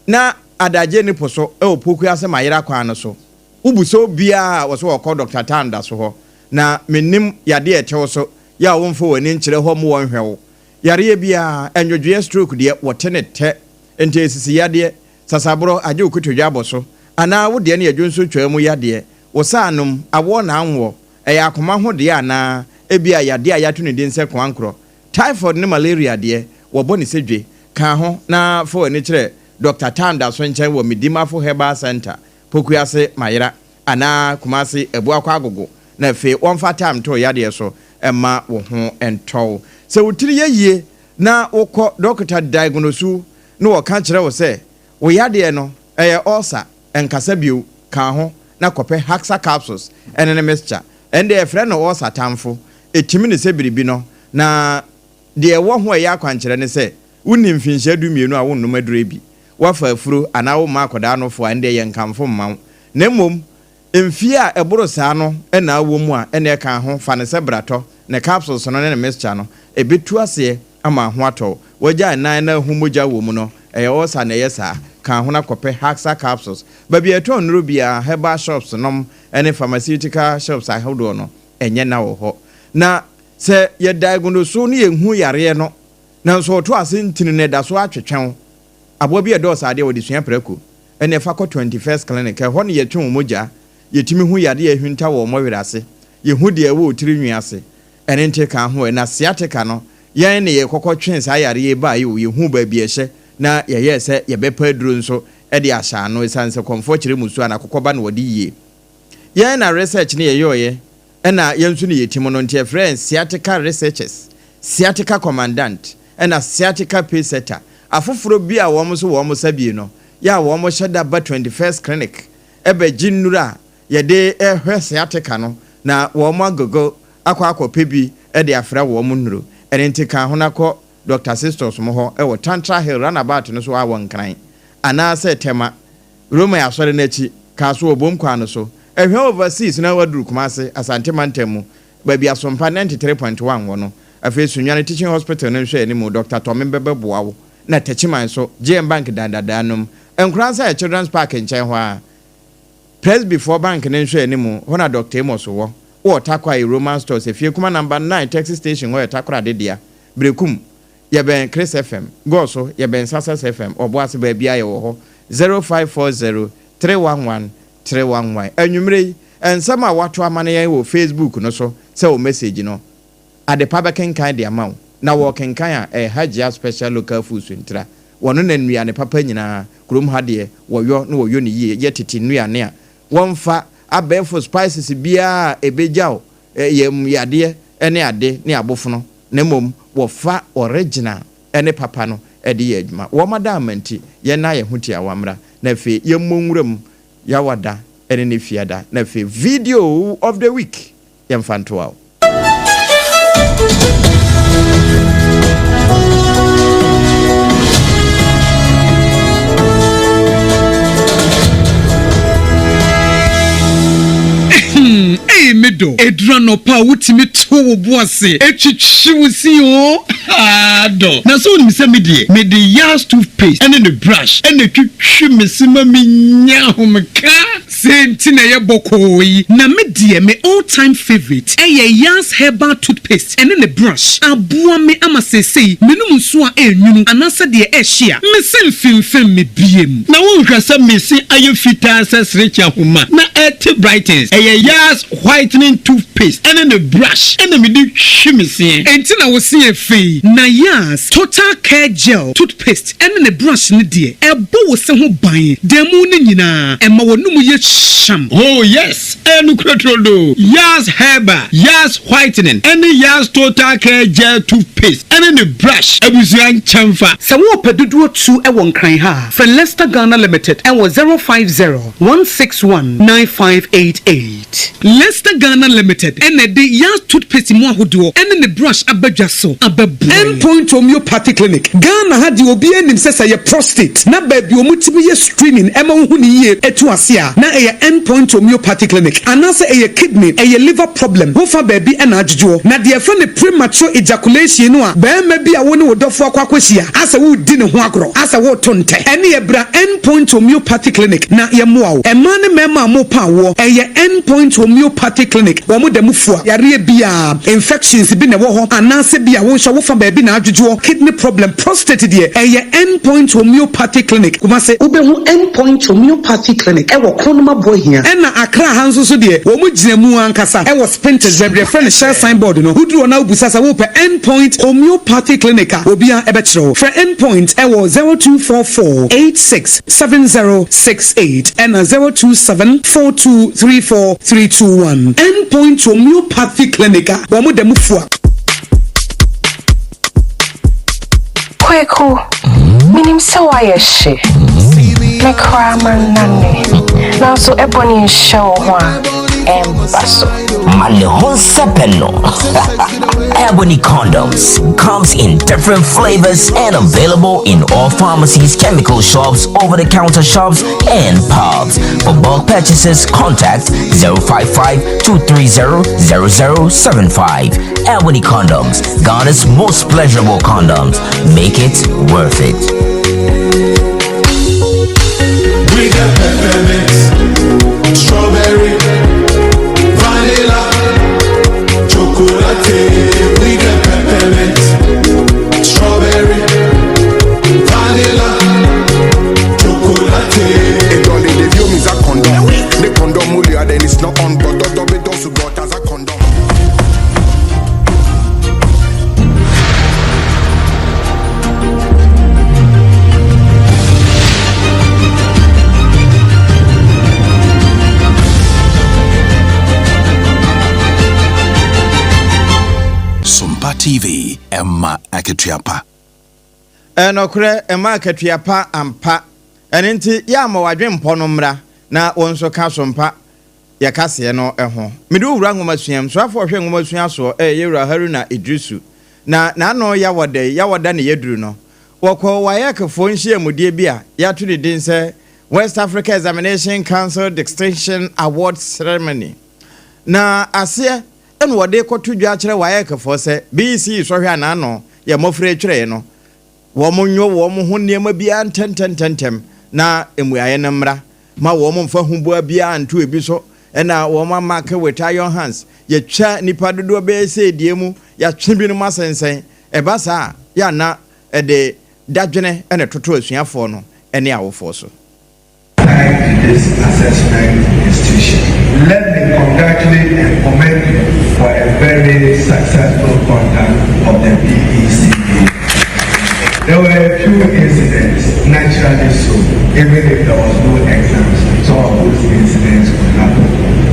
na adagye ne po so ɛwɔ Poku ase ma yera kwan no so, wobu sɛ obiara a wɔso wɔkɔ Dr. Tan da so hɔ na menim yadeɛ ɛtew so yɛ a, wɔmfa w'ani nkyerɛ hɔ mo wɔnhwɛ wo yareɛ biara. Ɛnwodwoeɛ, stroke deɛ, wɔte ne tɛ nti esisi yadeɛ. Sasaborɔ, agye wo kotodwe abɔ so, anaa wo deɛ no yɛ dwonsotwaa mu yadeɛ, wo saanom, awoɔ na anwoɔ, ɛyɛ akoma ho deɛ anaa ebia yadeɛ a yɛato ne din sɛ koankorɔ, typhoid ne malaria deɛ, wɔbɔ ne sɛ dwe. Ka ho na fa w'ani kyerɛ Dɔkta Tan Daso nkyɛn wɔ Medimafo Herbal Centre, Pokuase, Mayera, anaa Kumasi, Abuakwa Agogo, na afei wɔmfa time nto wo yadeɛ so mma wo ho ntɔ wo. Sɛ wo tiri yɛ yie na wokɔ dɔkota diagnose wo na wɔka kyerɛ wo sɛ wo yadeɛ no ɛyɛ ulcer, nkasa bio, ka ho na kɔpɛ Haxa capsules ɛne ne mixture. Ɛnde yɛfrɛ no ulcer tamfo. Ɛtumi ne sɛ biribi no, na deɛ ɛwɔ ho a ɛyɛ akwankyerɛ ne sɛ wonni mfinhyia dumienu a wonnom aduro bi, woafa afuro anaa womma akwadaa nofo a, ɛndeɛ yɛnkamfo mma wo. Na mmom mfie a ɛboro saa no na wowɔ mu a, ɛnneɛ ka ho, fa no sɛ bratɔ, ne capsules no ne ne mixture no, ɛbɛtu aseɛ ama ho atɔ wo. W'agya nan na ahu mogya wɔ mu no, ɛyɛ ulcer na ɛyɛ saa. Ka ho na kɔpɛ Haxa capsules. Baabi a yɛtɔn nnuro biara, herbal shops nom ne pharmaceutical shops ahodoɔ no, ɛnyɛ na wɔ hɔ. Na sɛ yɛ diagnose wo na yɛnhu yareɛ no, nanso ɔto ase ntini no ɛda so ara twetwe wo. Aboa bi a ɛdɔɔso adeɛ a wɔde sua prako, ɛnna ɛfa kɔ 21st Clinic. Ɛhɔ na yɛtwe wo mogya, yɛtumi hu yadeɛ a ahwinta wɔ wo mmɔwerɛ ase, yɛhu deɛ ɛwɔ wo tiri nwi ase. Ɛno nti ka ho ɛ. Na sciatica no, yɛn na yɛkɔkɔ twee saa yareɛ yi baeɛ o, yɛhuu baabi a ɛhyɛ na yɛyɛɛ sɛ yɛbɛpɛ aduro nso de ahyɛ ano ɛsiane sɛ kɔmfoɔ kyerɛ mmusuo a n'akokɔ ba na wɔde yie. Yɛn na research no yɛyɔeɛ ɛna yɛn nso na yɛtim no nti yɛfrɛ yɛn sciatica researchers, sciatica commandant ɛna sciatica pacesetter. Afoforɔ bi a wɔn nso wɔn sa bie no yɛ a wɔn hyɛ da ba 21st clinic ɛbɛgye nnuro a yɛde hwɛ sciatica no na wɔn agogo akɔ akɔpɛ bi de afra wɔn nnuro. Ɛno nti ka ho na kɔ Doctor Sistos mo hɔ wɔ Tantra Hill runabout no so a wɔ Nkran anaasɛ Tema, Roman Asɔre no akyi, ka so wɔ Bom kwan no so. Ɛhwɛ overseas na waduru Kumasi, Asante mantam mu, baabi Asompa 93.1 wɔ no. Afei Sunyani Teaching Hospital no nhwɛ anim, Doctor Tɔme bɛbɛboa wo. Na Techiman nso, JM Bank dan dadaa no mu, Nkoransa yɛ Children's Park nkyɛn hɔ ara. Presbyfoɔ Bank no nhwɛ anim, hɔ na Doctor Amos wɔ. Wɔ Tarkwa yɛ Roman Stores, Efie Kuma Number 9 Taxi Station hɔ yɛ Takoradi dea. Berekum, yɛbɛn Chris FM. Gɔɔ so, yɛbɛn Success FM. Ɔboase baabiara yɛwɔ hɔ. 0540 311 311. Anwummere yi, nsɛm a wɔato ama no yɛn wɔ Facebook no so sɛ wo message no, Adepa bɛkenkan de ama wo. Na wɔrekenkan a, ɛyɛ Hajia Special Local Foods ntira. Wɔno na nnuane papa nyinaa, kurom ha deɛ, wɔyɔ na wɔyɔ no yie, yɛ tete nnuane a wɔmfa abɛɛfo spices biara a ɛbɛgya wo yam yadeɛ ne ade ne abofono, na mmom wɔfa original ne papa no de yɛ adwuma. Wɔn adaama nti, yɛnna yɛn ho tiawa mmra, na afei yɛmmɔ nwura mu Yawada ne ne Fiada, na afei video of the week yɛmfa ntoa wo. Hmm, ei me dɔ, ɛduru anɔpa a wotumi to wo bo ase twitwi wo se oo, haa dɔ. Na sɛ wonim sɛ me deɛ, mede Yas toothpaste ne ne brush na ɛtwitwi me se ma menya ahomeka. Sei nti na ɛyɛ bɔkɔɔ yi. Na me deɛ me all time favourite ɛyɛ Yas herbal toothpaste ɛne ne brush. Aboa me ama seesei menom nsuo a ɛnwunu anaasɛ deɛ ɛhye a, me se mfemfem me biem. Na wonhwɛ sɛ me se ayɛ fitaa sɛ serekye ahoma na ɛte brightens. Ɛyɛ Yas whitening toothpaste ɛne ne brush ɛna mede twi me seɛ. Enti na wo se yɛ fɛ yi. Na Yas total care gel toothpaste ɛne ne brush no deɛ, ɛbɔ wo se ho ban da mu no nyinaa, ɛma w'anomu yɛ hyam. Oh yes, ɛyɛ nokorɛ turodoo. Yas Herbal, Yas Whitening, ɛne Yas Total Care Gel Toothpaste ɛne ne brush abusua nkyɛnfa. Sɛ worepɛ dodoɔ tu wɔ Nkran ha a, frɛ Lester Ghana Limited wɔ 050 161 9588. Lester Ghana Limited na ɛde Yas Toothpaste mu ahodoɔ ne ne brush aba dwa so abɛboa yɛn. End Point Homeopathy Clinic, Ghana ha deɛ obiara nim sɛ sɛ ɛyɛ prostate na baabi a wɔtumi yɛ screening ma wohu no yie tu ase a na ɛyɛ End Point Homeopathy Clinic anaasɛ ɛyɛ kidney, ɛyɛ liver problem wofa baabi na adwodwoɔ. Na deɛ yɛfrɛ no premature ejaculation no a barima bi a wo ne wo dɔfoɔ akɔ akɔhyia asɛ woredi ne ho agorɔ asɛ woreto ntɛ ɛneɛ bra End Point Homeopathy Clinic na yɛmmoa wo. Mmaa ne mmarima a mopa awoɔ ɛyɛ End Point Homeopathy Clinic. Clinic, wɔn da mu fua. Yareɛ biara, infections bi na ɛwɔ hɔ anaasɛ bi a wo nso wofa baabi na adwodwoɔ, kidney problem, prostate deɛ, ɛyɛ End Point Homeopathy Clinic, Kumasi. Wobɛhu End Point Homeopathy Clinic wɔ Kronum Aboahia. Ɛna Accra ha nso so deɛ, wɔn gyina mu ankasa wɔ Spintex, baabi a yɛfrɛ no Shell sign board no. Woduru hɔ na wobisa sɛ wopɛ End Point Homeopathy Clinic a, obiara bɛkyerɛ wo. Frɛ End Point wɔ 0244 86 7068 ɛna 027 4234 321. End Point Homeopathy Clinic a wɔn da mu fua. Kweku, menim sɛ woayɛ hye. Me koraa mannane. Nanso ɛbɔne nhyɛ wo ho a, ɛmba so. Ma ne ho nsɛpɛ no. Ebony condoms comes in different flavors and available in all pharmacies, chemical shops, over-the-counter shops, and pubs. For bulk purchases, contact 055 230 0075. Ebony condoms, Ghana's most pleasurable condoms. Make it worth it. We got peppermint, strawberry, vanilla, chocolate. We got peppermint, strawberry, vanilla, chocolate. It only the view means a condom. The condom only then it's not on, but the double dose got as a condom. Sompa TV, ɛma akatua pa. Ɛnokorɛ, ɛma akatua pa ampa. Ɛno nti, yɛ a ma w'adwempɔ no mmra na wo nso ka so mpa yɛ kaseɛ no ho. Mede wo wura nwomasua mu. Soafoɔ a ɔhwɛ nwomasua soɔ yɛ Yɛwura Haruna Iddrisu. Na n'ano Yawɔda yi, Yawɔda ne yɛduru no, wɔkɔɔ WAEC foɔ nhyiamudie bi a yɛato ne din sɛ West Africa Examination Council Distinction Award Ceremony. Na aseɛ na wɔde rekɔto dwa akyerɛ WAEC foɔ sɛ BECE sɔhwɛ a n'ano yɛ mmɔfra yi twerɛeɛ no, Wɔnnwo wɔn ho nneɛma biara ntɛmntɛmntɛm na mmuaeɛ no mmra. Mma wɔmmfa huboa biara nnto ebi so na wɔamake with iron hands. Yɛatwa nnipa dodoɔ bɛyɛ sɛ deɛ mu, yɛatwe binom asensɛn. Ɛba saa a, yɛ a na ɛde dadwene na ɛtoto asuafoɔ no ne awofoɔ so. Time to this assessment institution. Let me congratulate and commend you for a very successful conduct of the BECE. There were a few incidents, naturally so, even if there was no exams, some of those incidents could happen.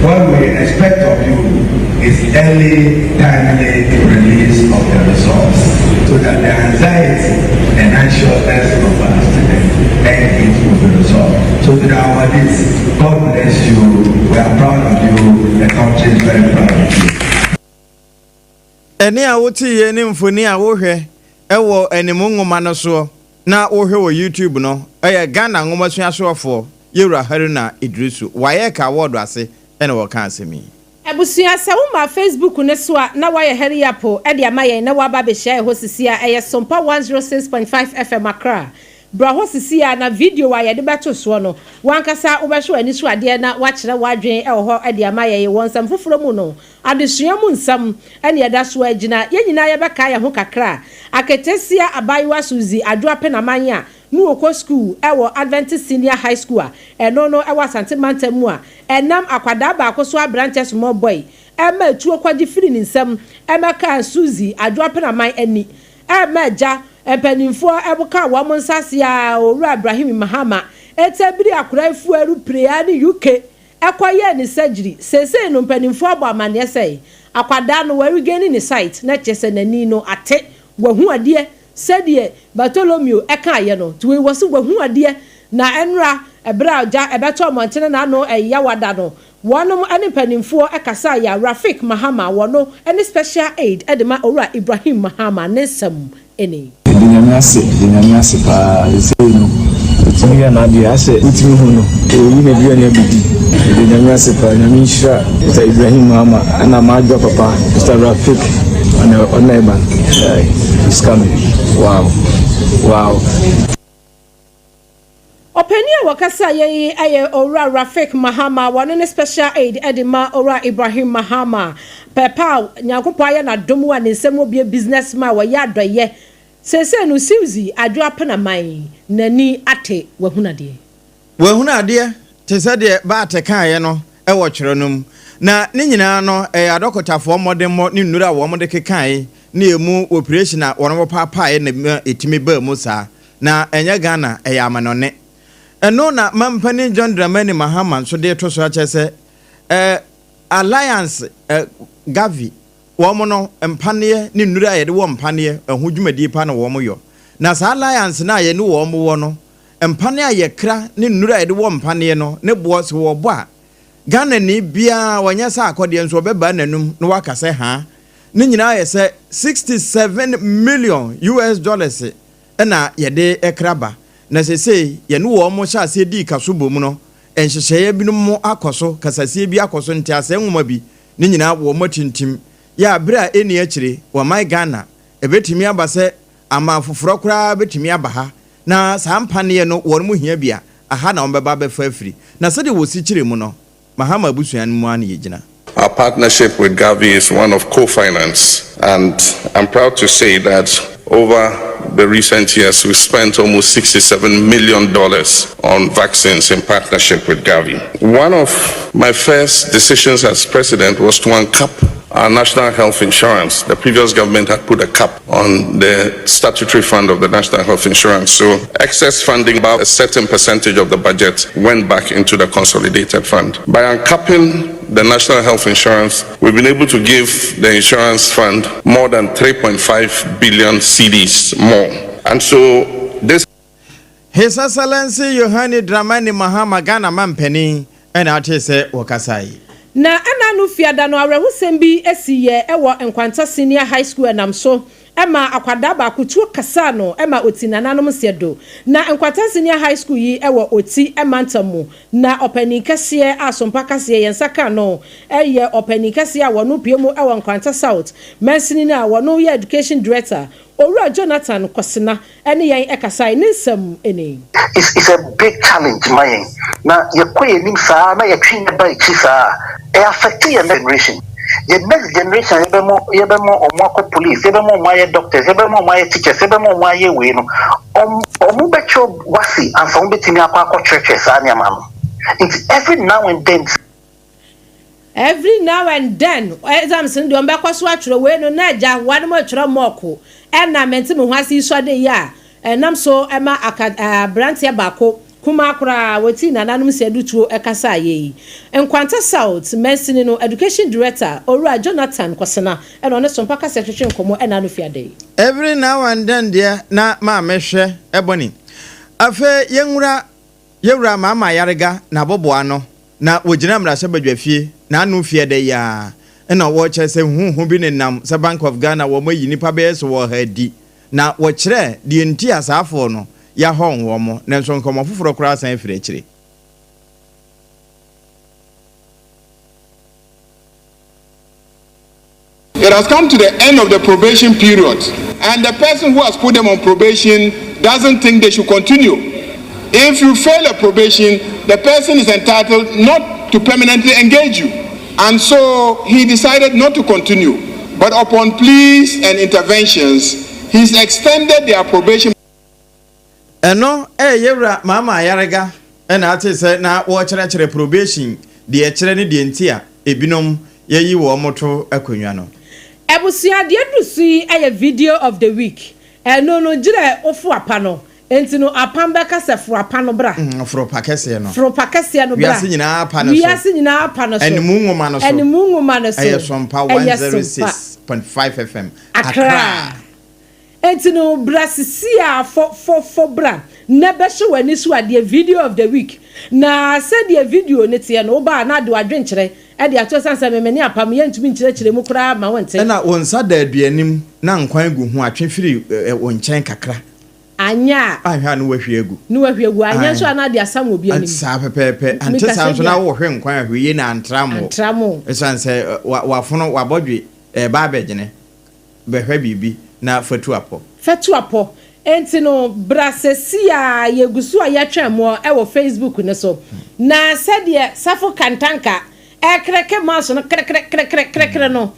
What we expect of you is early, timely release of the results so that the anxiety and anxiousness of our students and it will be resolved. So to the awardees, God bless you. We are proud of you. The country is very proud of you. Ɛnne a woteeɛ ne mfoni a wohwɛ wɔ animu nwoma no soɔ na wohwɛ wɔ YouTube no yɛ Ghana nwomasua soɔfoɔ Yewura Haruna Iddrisu WAEC Awɔɔdo ase na wɔkaa asɛm yi. Abusua, sɛ wo maa Facebook no so a na woayɛ hurry up de ama yɛn na woaba abɛhyia yɛn hɔ sisi a ɛyɛ Sompa 106.5 FM Accra. Bra hɔ sisi a na video a yɛde bɛto soɔ no w'ankasa wobɛhwɛ w'ani so adeɛ na woakyerɛ w'adwene wɔ hɔ de ama yɛn. Wɔ nsɛm foforɔ mu no, adesua mu nsɛm na yɛda so ara gyina. Yɛn nyinaa yɛbɛkae yɛn ho kakra a aketesia abaayewa Suzy Adwoa Penaman a na ɔkɔ sukuu wɔ Adventist Senior High School a ɛno no wɔ Asante mantam mu a Ɛnam akwadaa baako so aberanteɛ small boy ɛma atuo kɔgye firi ne nsam ɛmɛkaa Suzy Adwoa Penaman ani ɛma agya mpaninfoɔ ɛbokaa wɔn nsa ase a Owura Ibrahim Mahama ɛtabiri akwadaa yi fuaru pire ne UK ɛkɔ yɛɛ ne surgery seesei no mpaninfoɔ abɔ amaneɛ sɛ akwadaa no waregaini ne sight na kyerɛ sɛ n'ani no ate wahu adeɛ Sɛdeɛ Bartolomeo kaeɛ no, nti wei wɔse wahu adeɛ, na ɛnora ɛberɛ a gya ɛbɛtɔ mmɔntene na ano ɛyawa da no, wɔnom ne mpaninfoɔ kasaeɛ a Rafiq Mahama wɔno ne Special Aide de ma Owura Ibrahim Mahama ne nsɛm ni. Yɛda Nyame ase, yɛda Nyame ase paa, sesei no otumi yɛ n'adeɛ asɛ wotumi hu no, oyi n'aduane abɛdi, yɛda Nyame ase paa, Nyame nhyira Mister Ibrahim Mahama ɛna m'adwoa papa Mister Rafiq ɔna ɔna ɛba no, he's coming, wow, wow. Ɔpanin a wɔkasaeɛ yi yɛ Owura Rafiq Mahama, wɔno ne Special Aide de ma Owura Ibrahim Mahama. Pɛpɛ a Nyankopɔn ayɛ no adom a ne nsam wɔ bie business man a wɔyɛ adɔeɛ. Seesei no Suzy Adwo Apenaman n'ani ate wahunu adeɛ. Wahunu adeɛ te sɛ deɛ Baate kaeɛ no wɔ twerɛ no mu. Na ne nyinaa no ɛyɛ adɔkotafoɔ mmɔdemmɔ ne nnuro a wɔde kekaeɛ ne ɛmu operation a wɔpaapaeɛ na ɛma ɛtumi baa mu saa. Na ɛnyɛ Ghana, ɛyɛ amanɔne. Ɛno na Mampanin John Dramani Mahama nso de reto so akyerɛ sɛ eh, Alliance eh, Gavi, wɔn no, mpaneɛ ne nnuro a yɛde wɔ mpaneɛ, ɛho dwumadie pa na wɔn yɔ. Na saa Alliance no a yɛne wɔn wɔ no, mpaneɛ a yɛkra ne nnuro a yɛde wɔ mpaneɛ no, ne boɔ, sɛ wɔbɔ a, Ghanani biara, ɔnyɛ sɛ akɔdeɛ nso ɔbɛbaa n'anum na waka sɛ haa. Ne nyinaa yɛ sɛ 67 million US dollars na yɛde kra ba, na seesei yɛne wɔn hyɛ aseɛ dii kaso bom no, nhyehyɛeɛ binom akɔ so, kasasie bi akɔ so, nteaseɛ nwoma bi, ne nyinaa wɔn atintim. Yɛ a berɛ a ɛnni akyire, wɔman Ghana, ɛbɛtumi aba sɛ aman foforɔ koraa bɛtumi aba ha, na saa mpaneɛ no wɔn hia bi a, aha na wɔbɛba abɛfa afiri. Na sɛdeɛ wɔsi kyerɛ mu no, Mahama abusua no mu ara na yɛgyina. Our partnership with Gavi is one of co-finance, and I'm proud to say that over the recent years we spent almost $67 million on vaccines in partnership with Gavi. One of my first decisions as president was to uncap our national health insurance. The previous government had put a cap on the statutory fund of the national health insurance. So excess funding, about a certain percentage of the budget, went back into the consolidated fund. By uncapping the national health insurance, we've been able to give the insurance fund more than 3.5 billion cedis more. And so this His Excellency Yohane Dramani Mahama Ghana Mampanin na atee sɛ wɔkasa yi. Na ɛna no fiada no awerɛhosɛm bi sii yɛ wɔ Nkwanta Senior High School ɛnam so ma akwadaa baako tuo kasaa no ma ɔti nananom nseɛ do. Na Nkwanta Senior High School yi wɔ Oti mantam mu na ɔpanin kɛseɛ a Sompa kaseɛ yɛn nsa ka no yɛ ɔpanin kɛseɛ a wɔno pue mu wɔ Nkwanta South mansini no a wɔno yɛ Education Director Owura Jonathan Kwasena ne yɛn kasae. Ne nsɛm ni. It's it's a big challenge ma yɛn na yɛkɔ yɛn anim saa na yɛtwe yɛn ba akyi saa a, ɛ affect yɛn next generation. Yɛn next generation a yɛbɛma yɛbɛma wɔn akɔ police, yɛbɛma wɔn ayɛ doctors, yɛbɛma wɔn ayɛ teachers, yɛbɛma wɔn ayɛ wei no, wɔn wɔn bɛkyerɛ wasi ansa wɔn bɛtumi akɔ akɔkyerɛkyerɛ saa nneɛma no. Nti every now and then, Every now and then exams no deɛ wɔbɛkɔ so atwerɛ wei no na agya wɔnom retwerɛ mock ɛna mente me ho ase yi sɔde yi a ɛnam so ma aka abranteɛ baako kumaa koraa wɔtii nananom sɛ tuo kasaeɛ yi. Nkwanta South mansini no Education Director Owura Jonathan Kwasena ɛna ɔne Sompa kasa twetwe nkɔmmɔ ɛna ano fiada yi. Every now and then deɛ na maame hwɛ ɛbɔne. Afei yɛnwura Yɛwura Mahama Ayariga n'aboboano na wogyina mmarahyɛbadwafie n'ano fiada yi ara na wɔrekyerɛ sɛ huhu bi nenam sɛ Bank of Ghana wɔn ayi nnipa bɛyɛ sɛ ɔha adi na wɔkyerɛ deɛ nti a saa afoɔ no yɛahɔn wɔn nanso nkɔmmɔ foforɔ koraa san firi akyire. It has come to the end of the probation period, and the person who has put them on probation doesn't think they should continue. If you fail a probation, the person is entitled not to permanently engage you. And so he decided not to continue. But upon pleas and interventions, he's extended their probation. Ɛno ɛyɛ Yɛwura Mahama Ayariga na ate sɛ na wɔrekyerɛkyerɛ probation deɛ ɛkyerɛ ne deɛ nti a ebinom yɛyi wɔn to akonnwa no. Abusua, deɛ aduru so yi yɛ video of the week. Ɛno no, gyerɛ wo fo apa no. Enti no, apam bɛka sɛ foro apa no bra. Foro pa kɛseɛ no. Foro pa kɛseɛ no bra. Wiase nyinaa apa no so. Wiase nyinaa apa no so. Animu nwoma no so. Animu nwoma no so. Ɛyɛ Sompa 106.5 FM, Accra. Enti no bra sisiaa fɔ fɔ fɔ bra na bɛhyɛ w'ani so adeɛ video of the week na sɛdeɛ video no teɛ no woba a na ade w'adwenkyerɛ de ato ɛsiane sɛ me mene apam yɛntumi nkyerɛkyerɛ mu koraa ma wonte. Ɛna wo nsa da aduane mu na nkwan gu ho a, twe firi wo nkyɛn kakra. Anyɛ a. Anhwɛ a na woahwie agu. Na woahwie agu. Anyɛ nso a na ade asam wɔ obi anim. Saa pɛpɛɛpɛ. Ante saa nso na wohwe nkwan a, hwɛ yie na antra mo. Antra mo. Ɛsiane sɛ w'afono, w'abɔdwe reba abɛgyene. Bɛhwɛ biribi na fa tu apɔ. Fa tu apɔ. Enti no, bra seesei ara, yɛgu so a yɛtwɛn mo wɔ Facebook no so. Na sɛdeɛ Safo Kantanka rekreke mouse no krekrekrekrekrekre no,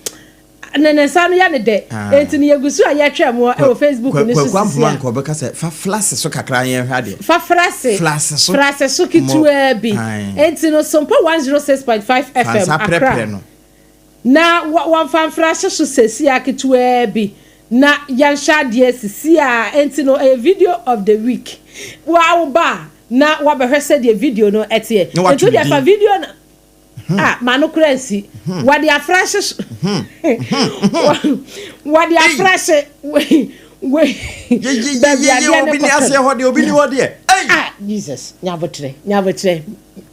ne ne nsa no yɛ no dɛ. Enti no, yɛgu so a yɛtwɛn mo wɔ Facebook no so Kwaku seesei Ampoma ara. nka ɔbɛka sɛ, fa flase so kakra yɛnhwɛ adeɛ. Fa frase, Flase so. frase so Mmɔ. ketewaa bi. Ae. Enti no, Sompa 106.5 Fa FM, nsa Accra. prɛprɛ no. Na wɔmfa mfra hye so sesia ketewaa bi na yɛnhwɛ adeɛ sisia enti no ɛyɛ video of the week woa wo ba a na wabɛhwɛ sɛdeɛ video no ɛteɛ Na enti wato ne wodeɛ fa din. video no ah ma no koraa nsi wɔde afra hye so wɔde afra hye wei baabi Yeyeyeye adeɛ no obi ni kɔtɔ aseɛ hɔ deɛ obi ni hɔ deɛ ei. ah Jesus nyabotrɛ nyabotrɛ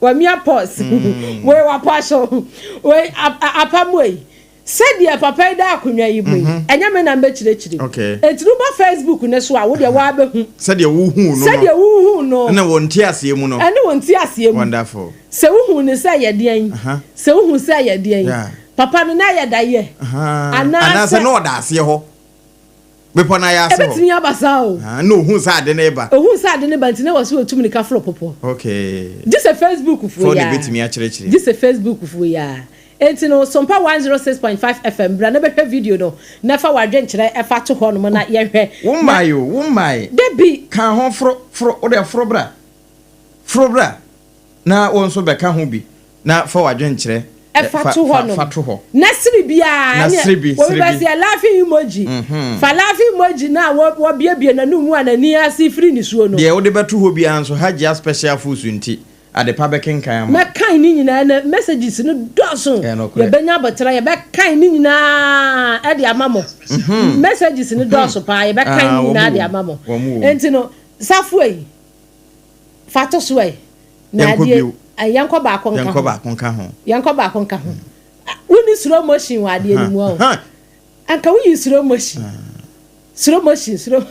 Wamia pause wei wapɔ so wei apam wei sɛdeɛ papa yi da akonnwa yi mu yi ɛnyɛ me na mbɛkyerɛkyerɛ mu enti no ba Facebook ne so a wo deɛ woabɛhu sɛdeɛ wohu no sɛdeɛ wohu no ɛne wɔn nte aseɛ mu no ɛne wɔn nte aseɛ mu wonderful sɛ wohu ne sɛ yɛ deɛn sɛ wohu sɛ yɛ deɛn papa no na yɛ da yɛ anaasɛ na ɔda aseɛ hɔ Bepɔ no ayɛ ase hɔ. Ebetumi aba saa o. Ah, na ohun sɛ ade no reba. Ohun sɛ ade no reba nti na ɛwɔ sɛ otu mirika foro bepɔ. Okay. Gye sɛ Facebook foɔ Foɔ yi na ara. ebetumi akyerɛkyerɛ. Gye sɛ Facebook foɔ yi ara. Enti no, Sompa 106.5 FM, bra na bɛhwɛ video no na fa w'adwenkyerɛ fa to hɔnom na yɛnhwɛ. Wo Na. mmae o, wo mmae. Dabi. Ka ho foro, foro, wo deɛ foro bra. Foro bra. Na wo nso bɛka ho bi, na fa w'adwenkyerɛ Fa to fa hɔnom. fa to hɔ. Na sere biara, Na ɛneɛ sere bi, obi sere bɛse bi. ɛ laughing emoji. Fa laughing emoji no a wɔ wɔbuebue n'anum mu a n'ani ase firi nisuo no. Deɛ wode bɛto hɔ biara nso, Hajia Special Foods nti, adepa bɛkenkan ama wo. Mɛkan ne nyinaa ɛnɛ, messages no dɔɔso. Ɛyɛ nokorɛ. Yɛbɛnya aboterɛ, yɛbɛkan ne nyinaa de ama mo. Messages no dɔɔso paa, yɛbɛkan Ah, ne wɔn nyinaa de wom, ama mo. wɔn wom. Enti no, Safoa yi, Fa to so ɛ. Na Yɛnkɔ adeɛ bio. ɛ, yɛnkɔ baako nka Yɛnkɔ ho. baako nka ho. Yɛnkɔ baako nka ho. Wonni slow motion wɔ adeɛ no mu ɔ. Anka woyi slow motion. Slow motion, slow.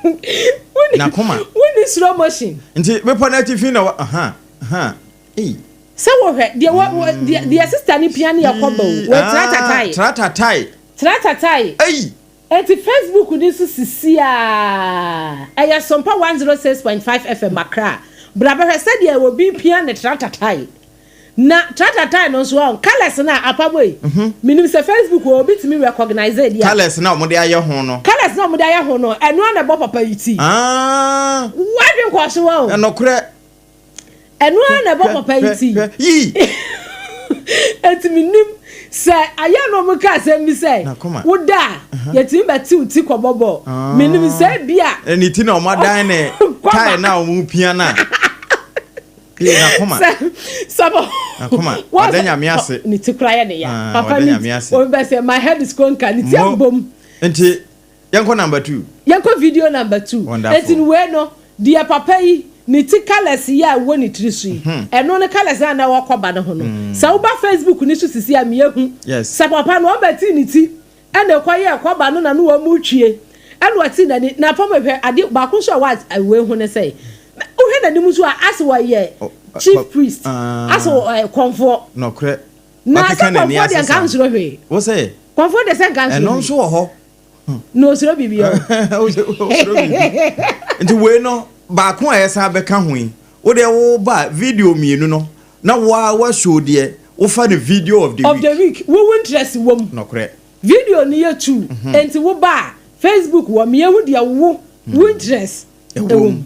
Wonni N'akoma. wonni slow motion. Nti bepɔ no atifi na wa aha aha ei. Sɛ wohwɛ deɛ wɔ wɔ deɛ deɛ sister no pia ne yɛkɔ ba o. Wɔ Ah, tratatai. tratatai. Tratatai. Ei. Enti Facebook no so sisi a, ɛyɛ Sompa 106.5 FM Accra. Bra bɛhwɛ sɛdeɛ obi repia ne tratatae. Na tratatae no nso ɔn, colours no a apam ei, menim sɛ Facebook hɔ obi tumi recognise deɛ a. Colours no a wɔde ayɛ ho no. Colours no a wɔde ayɛ ho no, ɛno ara na ɛbɔ papa yi ti. Ah. W'adwene kɔɔ so ɔn. Ɛnokorɛ. Ɛno ara na ɛbɔ papa yi ti. Yii! Enti mennim sɛ ayɛ na wɔn ka asɛm bi sɛ woda a yɛtumi bɛte wo ti kɔbɔ bɔɔl. Mennim sɛ ebi a. Ne ti na wɔn adan ne tae na wɔn pia no a. Ee n'akoma. Sɛ sɛ N'akoma. Ɔda nyame ase. Ne ti kora yɛ ne ya. Papa Ɔda ne nyame ase. Obi bɛ sɛ my head is konka ne ti abom. Nti yɛnkɔ number two. Yɛnkɔ video number two. Wonderful. Enti wei no Deɛ papa yi, ne ti colours yi a ɛwɔ ne tiri so yi, ɛno ne colours no a na ɛwɔ kɔba no ho no. Sɛ woba Facebook no so sisi a, miehu sɛ papa no ɔbɛtee ne ti ɛna ɛkɔyɛɛ kɔba no na ne wɔn retwie ɛna ɔtee n'ani. Na papa hwɛ adeɛ baako nso a ɛwɔ wei ho ne sɛ, wohwɛ n'anim nso a asɛ ɔyɛ chief priest, asɛ ɔyɛ kɔmfoɔ. Nɔkorɛ. Na sɛ kɔmfoɔ deɛ nka nsuro hwee. Wo sɛ? Kɔmfoɔ deɛ sɛ nka nsuro hwee. Ɛno nso wɔ hɔ. Na osuro biribi o. Osuro biribi. Nti wei no baako a yɛsan bɛka ho yi, wo deɛ wo ba video mmienu no na wo ara wa show deɛ wofa no video of the week. Of the week, wo wo interest wɔ mu. Nɔkorɛ. Video no yɛ two, nti wo ba a Facebook wɔ mu yɛhu deɛ wo wo interest wɔ mu.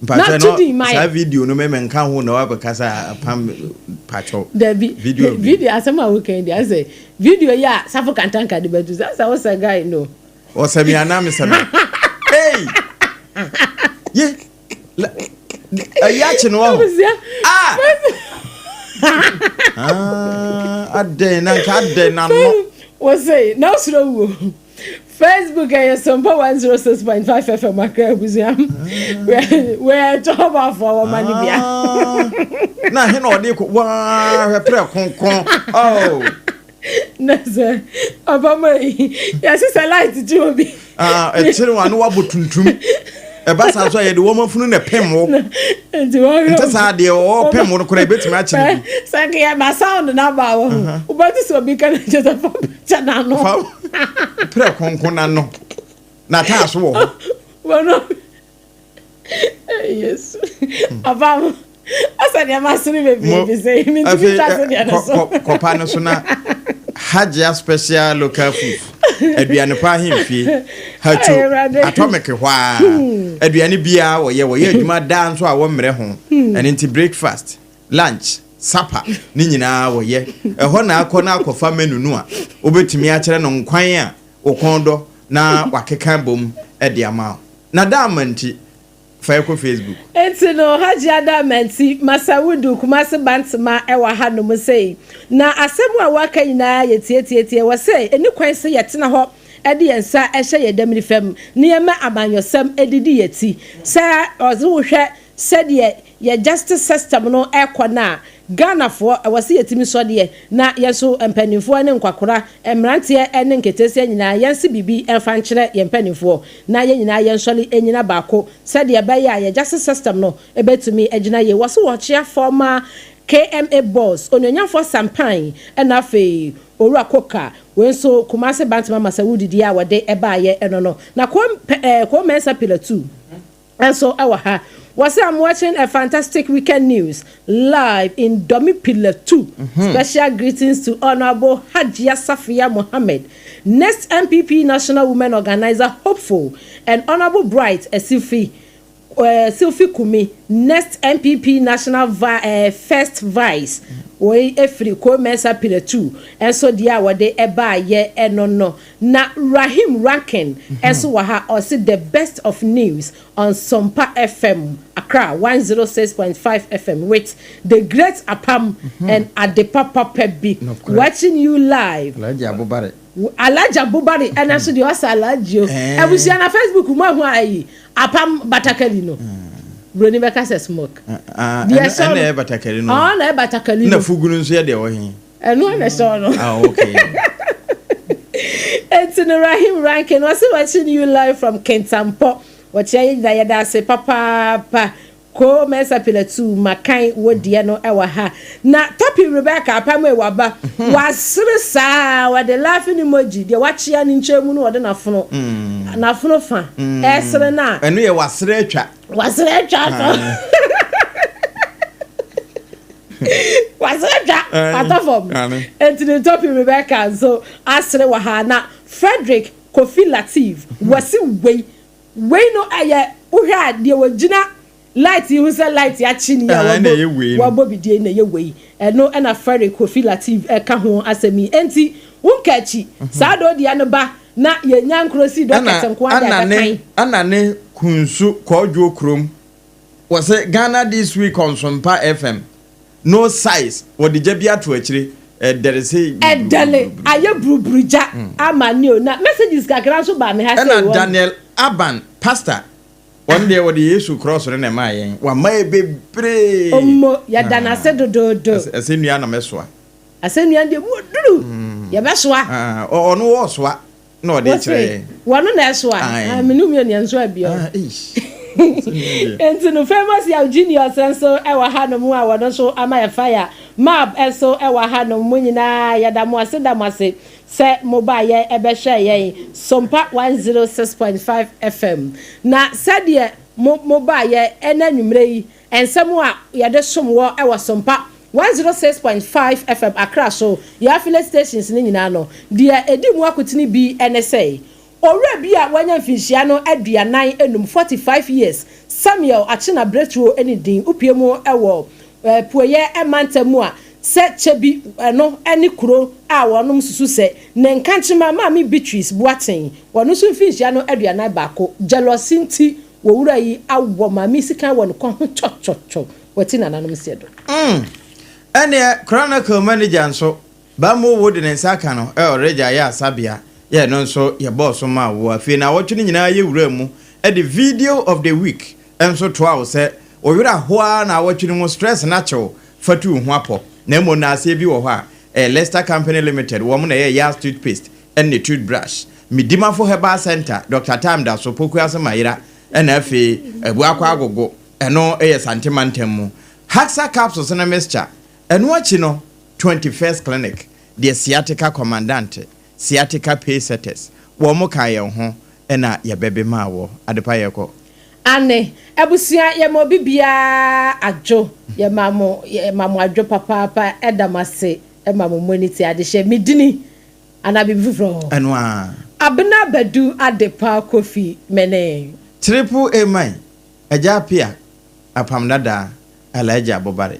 Mpakyɛ no saa video no mɛmɛ nka ho na wabɛkasa apam pakyɛw. Dabi video video asɛm a woka yi deɛ asɛ video yi a Safo Kantanka de bɛto sɛ asɛ wosɛ guy no. Ɔsɛ mi anaa mesɛ no. Hey! Ye ɛyi akye no waho. Ah! Ah, adɛn na nka adɛn na no. Wɔsɛ na osuro wuo. Facebook ɛyɛ Sompa 106.5 FM Accra abusua. Wɛ tɔɔbafoɔ wɔ ma ne bia. Na he na ɔde kɔ waa hwɛ prɛ kronkron. Oh. Na sɛ papa ma yi yɛse sɛ light kye obi. Ah, ɛkyere wa no wabɔ tuntum. Ɛba saa nso a yɛde wɔn afunu na ɛpem wo. Nti wɔhwɛ. Nte saa deɛ ɔpem wo no koraa ebetumi akyere bi. Sɛ nka yɛ ma sound na aba wɔ ho. Wobɛte sɛ obi ka na kyerɛ sɛ fa kyɛ n'ano. Fa prɛ kronkron n'ano. Na taa so wɔ hɔ. Wɔn Yesu. Ɔba ɔsɛ deɛ ma sere bebree bi sɛ mi ntumi twa so deɛ no so. Kɔpa no so na Hajia special local food aduane pa ahemfie hatwo atomic hɔ a aduane biara wɔyɛ wɔyɛ adwuma daa nso a wɔmmerɛ ho ɛno nti breakfast lunch supper ne nyinaa wɔyɛ ɛhɔ na akɔ na akɔfa menu no a wobɛtumi akyerɛ no nkwan a wo kɔn dɔ na wakeka bom de ama wo na da ama nti fa yɛkɔ Facebook. Enti no Hajia Adamanti, Masawudu, Kumasi Bantama wɔ hanom sei. Na asɛm a wɔaka nyinaa yɛ tiatiatia. Wɔ sɛ ɛni kwan sɛ yɛtena hɔ de yɛn nsa hyɛ yɛn damiri fam na yɛma amanyɔsɛm didi yɛn ti. Sɛ ɔse wohwɛ sɛdeɛ yɛ justice system no ɛkɔ no a, Ghanafoɔ ɛwɔ sɛ yɛtumi sɔ deɛ na yɛn nso mpaninfoɔ ne nkwakora, mmeranteɛ ne nketeesia nyinaa yɛnse biribi mfa nkyerɛ yɛn mpaninfoɔ na yɛn nyinaa yɛnsɔre nnyina baako sɛdeɛ ɛbɛyɛ a yɛ justice system no bɛtumi agyina yie. Wɔse wɔkyea former KMA boss, Onuonyamfoɔ Sampan ɛna afei Owura Koka, wei nso Kumasi Bantama Masawudi deɛ a wɔde baeɛ no no. Na Koo Mensah Pilatu nso wɔ ha. Wɔse I'm watching a fantastic weekend news live in Domi Pillar 2. Special greetings to Honorable Hajia Safiya Mohammed, next NPP National Women Organizer hopeful, and Honorable Bright Esifi Sylphie Kumi, next NPP National vi First Vice. Wei efiri Koo Mensah Pillar 2 nso deɛ a wɔde baayɛ ɛno no. Na Rahim Rankin nso wɔ ha, ɔse the best of news on Sompa FM, Accra 106.5 FM with the great Apam and Adepa Papa bi watching you live. Alhaji Abubare. Alhaji Abubare ɛna nso deɛ ɔsɛ Alhaji o. Abusua na Facebook mu ahu ayi Apam batakari no. Broni bɛka sɛ smoke. Deɛ ɛsɔ no. Ɛna ɛyɛ batakari no. Ɔɔ na ɛyɛ batakari no. Na fugu no nso yɛ deɛ wɔ he? Ɛno na ɛsɔ no. Ah, okay. Enti no Rahim Rankin ɔse watching you live from Kintampo. Wɔkyerɛ yɛn nyinaa yɛda ase papaapa. Koo Mensah Pilatu makan wo deɛ no ɛwɔ ha. Na Topi Rebecca apam e waba. Wasere saa wɔde laughing emoji deɛ wakyea ne nkyɛn mu no wɔde n'afono n'afono fa ɛsere no a. Ɛno yɛ wasere atwa. Wasere atwa so. Wasere atwa atɔ fam. Enti ne Topi Rebecca nso asere wɔ ha na Frederick Kofi Latif wasi wei wei no ɛyɛ wohwɛ a deɛ wɔgyina light yi ho sɛ light akye ni a wɔbɔ wɔabɔ bidie na ɛyɛ wei ɛno ɛna Frederick Kofi Latif ɛka ho asɛm yi. Enti wonka akyi saa dɔɔdua no ba na yɛnya nkoro si dɔ kɛse nko ara de abɛkan. Ɛna ne kunsu kɔɔdwoɔ kurom wɔsɛ Ghana this week on Sompa FM no size wɔde gya bi ato akyire ɛdɛre se Ɛdɛle ayɛ buruburu gya ama ne o na messages kakra nso baa me ha sei Ɛna wɔn. Daniel Aban pastor wɔn deɛ wɔde Yesu cross no na ɛmaa yɛn wama yɛ bebree. Ommo yɛda no ase dodoodo. Asɛnnua na mɛsoa. Asɛnnua no deɛ mu oduru yɛbɛsoa. Ɔno ɔɔsoa na ɔde kyerɛ yɛn. Wɔno na ɛsoa. Ah, me ne mmienu yɛn nso abio. Ah, eish. Nti no famous Yaw Genius nso ɛwɔ hanom a wɔno nso ama yɛ fire. Mab nso ɛwɔ hanom. Mo nyinaa yɛda mo ase da mo ase sɛ mo ba yɛ ɛbɛhwɛ yɛn Sompa 106.5 FM. Na sɛdeɛ mo mo ba yɛ ɛna anwummerɛ yi nsɛm a yɛde som wɔ ɛwɔ Sompa 106.5 FM Accra so yɛ affiliate stations no nyinaa no, deɛ ɛdi mu akotene bi ne sɛ, Owura bi a wanya mfinhyia no 45, 45 years, Samuel Akyena Bretuo ne din, wopue mu wɔ Apueeɛ mantam mu a sɛ kyɛ bi ɛno ne kuro a wɔnom susu sɛ ne nkankyema Maame Beatrice Boateng, wɔno nso mfinhyia no 41, jealousy nti wɔwura yi awɔ maame yi sikan wɔ ne kɔn ho twɔtwɔtwɔ. Wati nananom seɛ do. Mm. Ɛneɛ Chronicle manager nso, Bammo wo de ne nsa aka no ɛ ɔregya yɛ asabea yɛ ɛno nso yɛbɔɔ so maa wo. Afei naawɔtwe no nyinaa yɛ wuraa mu de video of the week nso toa wo sɛ wo werɛ aho ara naawɔtwe no mu stress no akye wo fa tu wo ho apɔ. Na mmom naaseɛ bi wɔ hɔ a ɛyɛ Lester Company Limited wɔn na ɛyɛ Yas toothpaste ne toothbrush. Medimafo Herbal Centre, Doctor Time da so, Pokuase Mayera ɛna afei Abuakwa Agogo. Ɛno yɛ Sante mantam mu. Haxa capsules ne mixture. Ɛno akyi no, 21st Clinic, deɛ Sciatica Commandante, Sciatica Paysetters, wɔn kaa yɛn ho. ɛna yɛbɛbe maa wɔ. Adepa yɛkɔ. Aane, abusua yɛma obi biara adwo, yɛma mo yɛma mo adwo papaapa, ɛda mo ase ma mo moni te adehyɛ, me dini anaa biribi foforɔ wɔ hɔ? Ɛno ara. Abena Badu Adepa Kofi mene. Triple A man, Agya Appiah, Apam Dadaa, Alhaji Abobare.